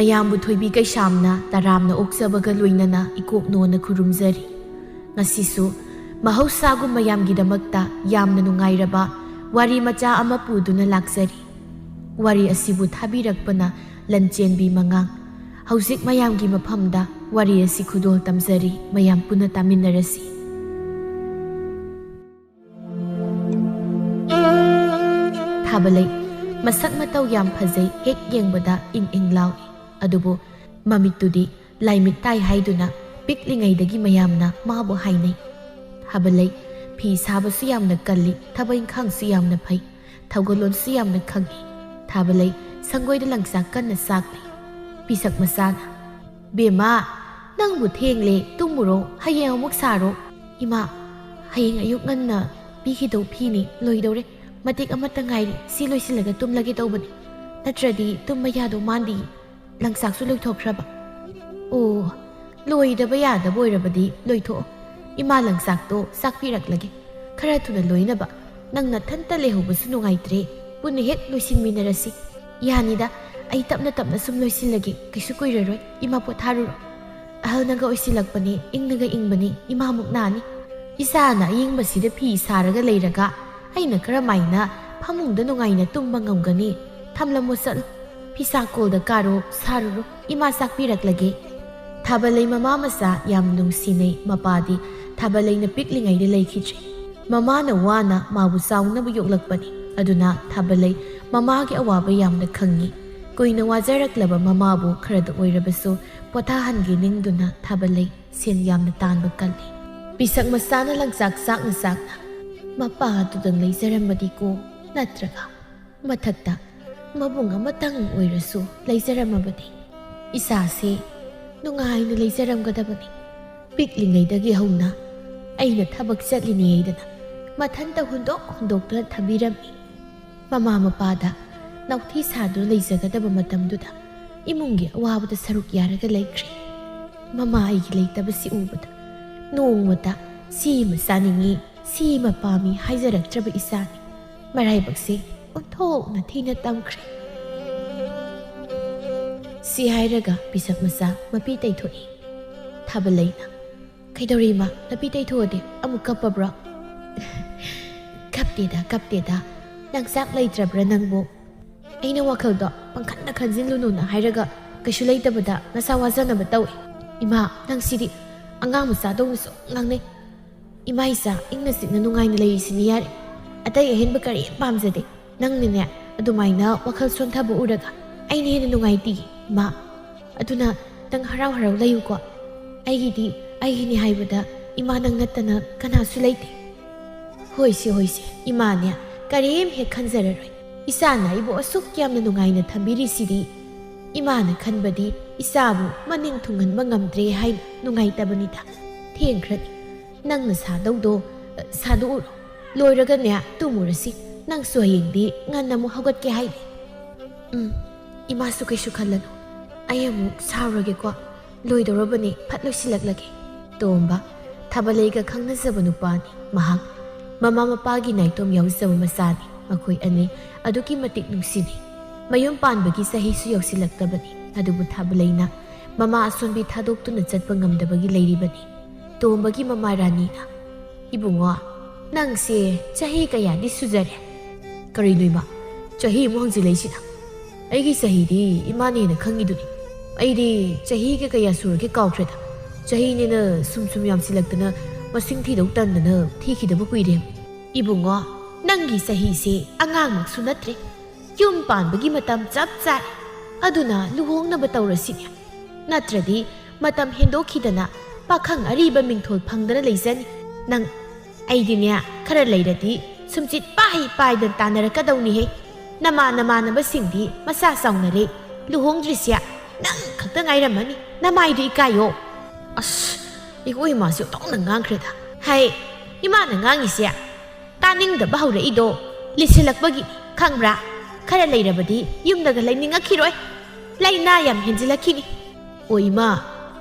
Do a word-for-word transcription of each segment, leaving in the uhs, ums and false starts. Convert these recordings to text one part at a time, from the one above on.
ꯃꯌꯥꯝꯕꯨ ꯊꯣꯏꯕꯤ ꯀꯩꯁꯥꯝꯅ ꯇꯔꯥꯝꯅ ꯑꯣꯛꯆꯕꯒ ꯂꯣꯏꯅꯅ ꯏꯀꯣꯛ ꯅꯣꯟꯅ ꯈꯨꯔꯨꯝꯖꯔꯤ꯫ ꯉꯁꯤꯁꯨ ꯃꯍꯧꯁꯥꯒꯨꯝ ꯃꯌꯥꯝꯒꯤꯗꯃꯛꯇ ꯌꯥꯝꯅ ꯅꯨꯡꯉꯥꯏꯔꯕ ꯋꯥꯔꯤ ꯃꯆꯥ ꯑꯃ ꯄꯨꯗꯨꯅ ꯂꯥꯛꯆꯔꯤ꯫ ꯋꯥꯔꯤ ꯑꯁꯤꯕꯨ ꯊꯥꯕꯤꯔꯛꯄꯅ ꯂꯟꯆꯦꯟꯕꯤ ꯃꯉꯥꯡ꯫ ꯍꯧꯖꯤꯛ ꯃꯌꯥꯝꯒꯤ ꯃꯐꯝꯗ ꯋꯥꯔꯤ ꯑꯁꯤ ꯈꯨꯗꯣꯜ ꯇꯝꯖꯔꯤ, ꯃꯌꯥꯝ ꯄꯨꯟꯅ ꯇꯥꯃꯤꯟꯅꯔꯁꯤ꯫ ꯊꯥꯕꯂꯩ ꯃꯁꯛ ꯃꯇꯧ ꯌꯥꯝ ꯐꯖꯩ, ꯍꯦꯛ ꯌꯦꯡꯕꯗ ꯏꯪ ꯏꯪ ꯂꯥꯎꯏ꯫ ꯑꯗꯨꯕꯨ ꯃꯃꯤꯠꯇꯨꯗꯤ ꯂꯥꯏꯃꯤꯠ ꯇꯥꯏ ꯍꯥꯏꯗꯨꯅ ꯄꯤꯛꯂꯤꯉꯩꯗꯒꯤ ꯃꯌꯥꯝꯅ ꯃꯥꯕꯨ ꯍꯥꯏꯅꯩ꯫ ꯊꯥꯕꯂꯩ ꯐꯤ ꯁꯥꯕꯁꯨ ꯌꯥꯝꯅ ꯀꯜꯂꯤ, ꯊꯕꯛ ꯏꯪꯈꯥꯡꯁꯨ ꯌꯥꯝꯅ ꯐꯩ, ꯊꯧꯒꯜꯂꯣꯟꯁꯨ ꯌꯥꯝꯅ ꯈꯪꯏ꯫ ꯊꯥꯕꯂꯩ ꯁꯪꯒꯣꯏꯗ ꯂꯪꯆꯥꯛ ꯀꯟꯅ ꯆꯥꯛꯂꯤ꯫ ꯄꯤꯁꯛ ꯃꯆꯥꯅ, "ꯕꯦꯝꯃ, ꯅꯪꯕꯨ ꯊꯦꯡꯂꯦ, ꯇꯨꯝꯃꯨꯔꯣ, ꯍꯌꯦꯡ ꯑꯃꯨꯛ ꯁꯥꯔꯣ꯫" "ꯏꯃꯥ, ꯍꯌꯦꯡ ꯑꯌꯨꯛ ꯉꯟꯅ ꯄꯤꯈꯤꯗꯧ ꯐꯤꯅꯤ, ꯂꯣꯏꯗꯧꯔꯦ꯫ ꯃꯇꯦꯛ ꯑꯃꯠꯇ ꯉꯥꯏꯔꯤ, ꯁꯤ ꯂꯣꯏꯁꯤꯜꯂꯒ ꯇꯨꯝꯂꯒꯦ ꯇꯧꯕꯅꯤ, ꯅꯠꯇ꯭ꯔꯗꯤ ꯇꯨꯝꯕ ꯌꯥꯗꯧ ꯃꯥꯟꯗꯦ꯫ ꯂꯪꯆꯥꯛꯁꯨ ꯂꯣꯏꯊꯣꯛꯈ꯭ꯔꯕ꯫" "ꯑꯣ, ꯂꯣꯏꯗꯕ ꯌꯥꯗꯕ ꯑꯣꯏꯔꯕꯗꯤ ꯂꯣꯏꯊꯣꯛꯑꯣ꯫ ꯏꯃꯥ ꯂꯪꯆꯥꯛꯇꯣ ꯆꯥꯛꯄꯤꯔꯛꯂꯒꯦ꯫ ꯈꯔ ꯊꯨꯅ ꯂꯣꯏꯅꯕ꯫ ꯅꯪ ꯅꯊꯟꯇ ꯂꯩꯍꯧꯕꯁꯨ ꯅꯨꯡꯉꯥꯏꯇ꯭ꯔꯦ꯫ ꯄꯨꯟꯅ ꯍꯦꯛ ꯂꯣꯏꯁꯤꯟꯃꯤꯟꯅꯔꯁꯤ꯫" "ꯌꯥꯅꯤꯗ, ꯑꯩ ꯇꯞꯅ ꯇꯞꯅ ꯁꯨꯝ ꯂꯣꯏꯁꯤꯜꯂꯒꯦ꯫ ꯀꯩꯁꯨ ꯀꯨꯏꯔꯔꯣꯏ꯫ ꯏꯃꯥ ꯄꯣꯊꯥꯔꯨꯔꯣ꯫ ꯑꯍꯜꯅꯒ ꯑꯣꯏꯁꯤꯜꯂꯛꯄꯅꯦ, ꯏꯪꯅꯒ ꯏꯪꯕꯅꯦ ꯏꯃꯥꯃꯨꯛ ꯅꯥꯅꯤ꯫ ꯏꯆꯥꯅ ꯑꯌꯤꯡꯕꯁꯤꯗ ꯐꯤ ꯁꯥꯔꯒ ꯂꯩꯔꯒ ꯑꯩꯅ ꯀꯔꯝꯍꯥꯏꯅ ꯐꯃꯨꯡꯗ ꯅꯨꯡꯉꯥꯏꯅ ꯇꯨꯝꯕ ꯉꯝꯒꯅꯤ? ꯊꯝꯂꯝꯃꯣ ꯆꯠꯂꯣ꯫ ꯐꯤꯁꯥꯀꯣꯜꯗ ꯀꯥꯔꯣ, ꯁꯥꯔꯨꯔꯣ꯫ ꯏꯃꯥ ꯆꯥꯛꯄꯤꯔꯛꯂꯒꯦ꯫" ꯊꯥꯕꯂꯩ ꯃꯃꯥ ꯃꯆꯥ ꯌꯥꯝ ꯅꯨꯡꯁꯤꯅꯩ꯫ ꯃꯄꯥꯗꯤ ꯊꯥꯕꯂꯩꯅ ꯄꯤꯛꯂꯤꯉꯩꯗ ꯂꯩꯈꯤꯗ꯭ꯔꯦ꯫ ꯃꯃꯥꯅ ꯋꯥꯅ ꯃꯥꯕꯨ ꯆꯥꯎꯅꯕ ꯌꯣꯛꯂꯛꯄꯅꯤ꯫ ꯑꯗꯨꯅ ꯊꯥꯕꯂꯩ ꯃꯃꯥꯒꯤ ꯑꯋꯥꯕ ꯌꯥꯝꯅ ꯈꯪꯉꯤ꯫ ꯀꯨꯏꯅ ꯋꯥꯖꯔꯛꯂꯕ ꯃꯃꯥꯕꯨ ꯈꯔꯗ ꯑꯣꯏꯔꯕꯁꯨ ꯄꯣꯊꯥꯍꯟꯒꯦ ꯅꯤꯡꯗꯨꯅ ꯊꯥꯕꯂꯩ ꯁꯦꯟ ꯌꯥꯝꯅ ꯇꯥꯟꯕ ꯀꯜꯂꯤ꯫ ꯄꯤꯁꯛ ꯃꯆꯥꯅ ꯂꯪꯆꯥꯛ ꯆꯥꯛꯅ ꯆꯥꯛꯅ, "ꯃꯄꯥꯗꯨꯗꯪ ꯂꯩꯖꯔꯝꯃꯗꯤꯀꯣ, ꯅꯠꯇ꯭ꯔꯒ ꯃꯊꯛꯇ ꯃꯕꯨꯡ ꯑꯃꯇꯪ ꯑꯣꯏꯔꯁꯨ ꯂꯩꯖꯔꯝꯃꯕꯗꯤ ꯏꯆꯥꯁꯦ ꯅꯨꯡꯉꯥꯏꯅ ꯂꯩꯖꯔꯝꯒꯗꯕꯅꯤ꯫ ꯄꯤꯛꯂꯤꯉꯩꯗꯒꯤ ꯍꯧꯅ ꯑꯩꯅ ꯊꯕꯛ ꯆꯠꯂꯤꯅꯦ ꯍꯥꯏꯗꯅ ꯃꯊꯟꯇ ꯍꯨꯟꯗꯣꯛ ꯍꯨꯟꯗꯣꯛꯇꯨꯅ ꯊꯝꯕꯤꯔꯝꯃꯤ꯫ ꯃꯃꯥ ꯃꯄꯥꯗ ꯅꯥꯎꯊꯤ ꯁꯥꯗꯨꯅ ꯂꯩꯖꯒꯗꯕ ꯃꯇꯝꯗꯨꯗ ꯏꯃꯨꯡꯒꯤ ꯑꯋꯥꯕꯗ ꯁꯔꯨꯛ ꯌꯥꯔꯒ ꯂꯩꯈ꯭ꯔꯦ꯫ ꯃꯃꯥ ꯑꯩꯒꯤ ꯂꯩꯇꯕꯁꯤ ꯎꯕꯗ ꯅꯣꯡꯃꯇ ꯁꯤ ꯑꯃ ꯆꯥꯅꯤꯡꯉꯤ, ꯁꯤ ꯑꯃ ꯄꯥꯝꯃꯤ ꯍꯥꯏꯖꯔꯛꯇ꯭ꯔꯕ ꯏꯆꯥꯅꯤ꯫ ꯃꯔꯥꯏꯕꯛꯁꯦ ꯑꯣꯟꯊꯣꯛꯅ ꯊꯤꯅ ꯇꯝꯈ꯭ꯔꯦ꯫" ꯁꯤ ꯍꯥꯏꯔꯒ ꯄꯤꯁꯛ ꯃꯆꯥ ꯃꯄꯤ ꯇꯩꯊꯣꯛꯏ꯫ ꯊꯥꯕꯂꯩꯅ, "ꯀꯩꯗꯧꯔꯤ ꯏꯃꯥ? ꯅꯄꯤ ꯇꯩꯊꯣꯛꯑꯗꯤ ꯑꯃꯨꯛ ꯀꯞꯄꯕ꯭ꯔꯣ?" "ꯀꯞꯇꯦꯗ, ꯀꯞꯇꯦꯗ꯫ ꯅꯪ ꯆꯥꯛ ꯂꯩꯇ꯭ꯔꯕ꯭ꯔꯥ ꯅꯪꯕꯨ? ꯑꯩꯅ ꯋꯥꯈꯜꯗꯣ ꯄꯪꯈꯟꯗ ꯈꯟꯖꯤꯜꯂꯨꯅꯨꯅ ꯍꯥꯏꯔꯒ ꯀꯩꯁꯨ ꯂꯩꯇꯕꯗ ꯅꯁꯥ ꯋꯥꯖꯅꯕ ꯇꯧꯏ꯫ ꯏꯃꯥ, ꯅꯪ ꯁꯤꯗꯤ ꯑꯉꯥꯡ ꯃꯆꯥꯗꯧꯅꯁꯨ ꯉꯥꯡꯅꯩ꯫ ꯏꯃꯥ ꯏꯆꯥ ꯏꯪꯅ ꯆꯤꯛꯅ ꯅꯨꯡꯉꯥꯏꯅ ꯂꯩꯔꯤꯁꯤꯅꯤ ꯌꯥꯔꯦ꯫ ꯑꯇꯩ ꯑꯍꯦꯟꯕ ꯀꯔꯤꯝ ꯄꯥꯝꯖꯗꯦ꯫ ꯅꯪꯅꯅꯦ ꯑꯗꯨꯃꯥꯏꯅ ꯋꯥꯈꯜ ꯁꯣꯟꯊꯕ ꯎꯔꯒ ꯑꯩꯅ ꯍꯦꯟꯅ ꯅꯨꯡꯉꯥꯏꯇꯦ ꯏꯃꯥ꯫ ꯑꯗꯨꯅ ꯅꯪ ꯍꯔꯥꯎ ꯍꯔꯥꯎ ꯂꯩꯌꯨꯀꯣ꯫ ꯑꯩꯒꯤꯗꯤ ꯑꯩꯒꯤꯅꯤ ꯍꯥꯏꯕꯗ ꯏꯃꯥ ꯅꯪ ꯅꯠꯇꯅ ꯀꯅꯥꯁꯨ ꯂꯩꯇꯦ꯫" "ꯍꯣꯏꯁꯦ, ꯍꯣꯏꯁꯦ, ꯏꯃꯥꯅꯦ ꯀꯔꯤꯝ ꯍꯦꯛ ꯈꯟꯖꯔꯔꯣꯏ꯫ ꯏꯆꯥꯅ ꯑꯩꯕꯨ ꯑꯁꯨꯛ ꯌꯥꯝꯅ ꯅꯨꯡꯉꯥꯏꯅ ꯊꯝꯕꯤꯔꯤꯁꯤꯗꯤ ꯏꯃꯥꯅ ꯈꯟꯕꯗꯤ ꯏꯆꯥꯕꯨ ꯃꯅꯤꯡ ꯊꯨꯡꯍꯟꯕ ꯉꯝꯗ꯭ꯔꯦ ꯍꯥꯏꯅ ꯅꯨꯡꯉꯥꯏꯇꯕꯅꯤꯗ꯫ ꯊꯦꯡꯈ꯭ꯔꯅꯤ꯫ ꯅꯪꯅ ꯁꯥꯗꯧꯗꯣ, ꯑ, ꯁꯥꯗꯣꯛꯎꯔꯣ꯫ ꯂꯣꯏꯔꯒꯅꯦ ꯇꯨꯝꯃꯨꯔꯁꯤ꯫ ꯅꯪꯁꯨ ꯍꯌꯦꯡꯗꯤ ꯉꯟꯅ ꯑꯃꯨꯛ ꯍꯧꯒꯠꯀꯦ ꯍꯥꯏꯅꯤ꯫" "ꯎꯝ, ꯏꯃꯥꯁꯨ ꯀꯩꯁꯨ ꯈꯜꯂꯅꯨ꯫ ꯑꯩ ꯑꯃꯨꯛ ꯁꯥꯎꯔꯒꯦꯀꯣ꯫ ꯂꯣꯏꯗꯧꯔꯕꯅꯤ, ꯐꯠ ꯂꯣꯏꯁꯤꯜꯂꯛꯂꯒꯦ꯫" ꯇꯣꯝꯕ, ꯊꯥꯕꯂꯩꯒ ꯈꯪꯅꯖꯕ ꯅꯨꯄꯥꯅꯤ꯫ ꯃꯍꯥꯛ ꯃꯃꯥ ꯃꯄꯥꯒꯤ ꯅꯥꯏꯇꯣꯝ ꯌꯥꯎꯖꯕ ꯃꯆꯥꯅꯤ꯫ ꯃꯈꯣꯏ ꯑꯅꯤ ꯑꯗꯨꯛꯀꯤ ꯃꯇꯤꯛ ꯅꯨꯡꯁꯤꯅꯩ꯫ ꯃꯌꯨꯝ ꯄꯥꯟꯕꯒꯤ ꯆꯍꯤꯁꯨ ꯌꯧꯁꯤꯜꯂꯛꯇꯕꯅꯤ꯫ ꯑꯗꯨꯕꯨ ꯊꯥꯕꯂꯩꯅ ꯃꯃꯥ ꯑꯁꯣꯟꯕꯤ ꯊꯥꯗꯣꯛꯇꯨꯅ ꯆꯠꯄ ꯉꯝꯗꯕꯒꯤ ꯂꯩꯔꯤꯕꯅꯤ꯫ ꯇꯣꯝꯕꯒꯤ ꯃꯃꯥ ꯔꯥꯅꯤꯅ, "ꯏꯕꯨꯡꯉꯣ, ꯅꯪꯁꯦ ꯆꯍꯤ ꯀꯌꯥꯗꯤ ꯁꯨꯖꯔꯦ?" "ꯀꯔꯤꯅꯣ ꯏꯃꯥ, ꯆꯍꯤ ꯑꯃꯨꯛ ꯍꯪꯖꯤꯜꯂꯛꯏꯁꯤꯅ? ꯑꯩꯒꯤ ꯆꯍꯤꯗꯤ ꯏꯃꯥꯅ ꯍꯦꯟꯅ ꯈꯪꯉꯤꯗꯨꯅꯤ꯫ ꯑꯩꯗꯤ ꯆꯍꯤꯒ ꯀꯌꯥ ꯁꯨꯔꯒꯦ ꯀꯥꯎꯈ꯭ꯔꯦꯗ꯫ ꯆꯍꯤꯅꯦꯅ ꯁꯨꯝ ꯁꯨꯝ ꯌꯥꯝꯁꯤꯜꯂꯛꯇꯅ ꯃꯁꯤꯡ ꯊꯤꯗꯧ ꯇꯟꯗꯅ ꯊꯤꯈꯤꯗꯕ ꯀꯨꯏꯔꯦ꯫" "ꯏꯕꯨꯡꯉꯣ, ꯅꯪꯒꯤ ꯆꯍꯤꯁꯦ ꯑꯉꯥꯡꯃꯛꯁꯨ ꯅꯠꯇ꯭ꯔꯦ꯫ ꯌꯨꯝ ꯄꯥꯟꯕꯒꯤ ꯃꯇꯝ ꯆꯞ ꯆꯥꯔꯦ꯫ ꯑꯗꯨꯅ ꯂꯨꯍꯣꯡꯅꯕ ꯇꯧꯔꯁꯤꯅꯦ꯫ ꯅꯠꯇ꯭ꯔꯗꯤ ꯃꯇꯝ ꯍꯦꯟꯗꯣꯛꯈꯤꯗꯅ ꯄꯥꯈꯪ ꯑꯔꯤꯕ ꯃꯤꯡꯊꯣꯜ ꯐꯪꯗꯅ ꯂꯩꯖꯅꯤ꯫ ꯅꯪ, ꯑꯩꯗꯤꯅꯦ, ꯈꯔ ꯂꯩꯔꯗꯤ ꯁꯨꯝꯆꯤꯠ ꯄꯥꯏ ꯄꯥꯏꯗꯅ ꯇꯥꯟꯅꯔꯛꯀꯗꯧꯅꯤꯍꯦ꯫ ꯅꯃꯥ ꯅꯃꯥꯟꯅꯕꯁꯤꯡꯗꯤ ꯃꯁꯥ ꯆꯥꯎꯅꯔꯦ, ꯂꯨꯍꯣꯡꯗ꯭ꯔꯤꯁꯦ ꯅꯪ ꯈꯛꯇ ꯉꯥꯏꯔꯝꯃꯅꯤ꯫ ꯅꯃꯥꯏꯗꯨ ꯏꯀꯥꯏꯌꯣ꯫" ꯑꯁ, ꯏꯒꯣ ꯏꯃꯥꯁꯦ ꯑꯣꯟꯊꯣꯛꯅ ꯉꯥꯡꯈ꯭ꯔꯦꯗ꯫ ꯍꯩ, ꯏꯃꯥꯅ ꯉꯥꯡꯉꯤꯁꯦ ꯇꯥꯅꯤꯡꯗꯕ ꯍꯧꯔꯛꯏꯗꯣ ꯂꯤꯁꯤꯜꯂꯛꯄꯒꯤ, ꯈꯪꯕ꯭ꯔꯥ? ꯈꯔ ꯂꯩꯔꯕꯗꯤ ꯌꯨꯝꯗꯒ ꯂꯩꯅꯤꯡꯉꯛꯈꯤꯔꯣꯏ꯫ ꯂꯥꯏꯅꯥ ꯌꯥꯝ ꯍꯦꯟꯖꯤꯜꯂꯛꯈꯤꯅꯤ꯫ "ꯑꯣ ꯏꯃꯥ,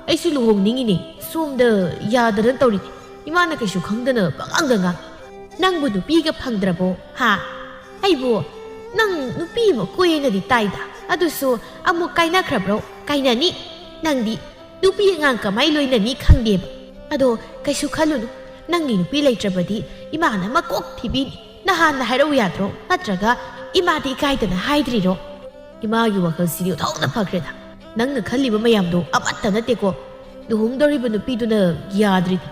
ꯑꯩꯁꯨ ꯂꯨꯍꯣꯡꯅꯤꯡꯉꯤꯅꯦ, ꯁꯣꯝꯗ ꯌꯥꯗꯗꯅ ꯇꯧꯔꯤꯅꯦ꯫ ꯏꯃꯥꯅ ꯀꯩꯁꯨ ꯈꯪꯗꯅ ꯄꯉꯥꯡꯗ ꯉꯥꯡ꯫ ꯅꯪꯕꯨ ꯅꯨꯄꯤꯒ ꯐꯪꯗ꯭ꯔꯕꯣ, ꯍꯥ? ꯑꯩꯕꯨ ꯅꯪ ꯅꯨꯄꯤ ꯑꯃ ꯀꯣꯏꯌꯦꯅꯗꯤ ꯇꯥꯏꯗ꯫ ꯑꯗꯨꯁꯨ ꯑꯃꯨꯛ ꯀꯥꯏꯅꯈ꯭ꯔꯕ꯭ꯔꯣ? ꯀꯥꯏꯅꯅꯤ꯫ ꯅꯪꯗꯤ ꯅꯨꯄꯤ ꯑꯉꯥꯡ ꯀꯃꯥꯏ ꯂꯣꯏꯅꯅꯤ ꯈꯪꯗꯦꯕ꯫ ꯑꯗꯣ ꯀꯩꯁꯨ ꯈꯜꯂꯨꯅꯨ, ꯅꯪꯒꯤ ꯅꯨꯄꯤ ꯂꯩꯇ꯭ꯔꯕꯗꯤ ꯏꯃꯥꯅ ꯃꯀꯣꯛ ꯊꯤꯕꯤꯅꯤ꯫ ꯅꯍꯥꯟꯅ ꯍꯥꯏꯔꯛꯎ ꯌꯥꯗ꯭ꯔꯣ? ꯅꯠꯇ꯭ꯔꯒ ꯏꯃꯥꯗ ꯏꯀꯥꯏꯗꯅ ꯍꯥꯏꯗ꯭ꯔꯤꯔꯣ? ꯏꯃꯥꯒꯤ ꯋꯥꯈꯜꯁꯤꯗꯤ ꯑꯣꯟꯊꯣꯛꯅ ꯐꯈ꯭ꯔꯦꯗ꯫ ꯅꯪꯅ ꯈꯜꯂꯤꯕ ꯃꯌꯥꯝꯗꯣ ꯑꯃꯠꯇ ꯅꯠꯇꯦꯀꯣ꯫ ꯂꯨꯍꯣꯡꯗꯧꯔꯤꯕ ꯅꯨꯄꯤꯗꯨꯅ ꯌꯥꯗ꯭ꯔꯤꯅꯤ꯫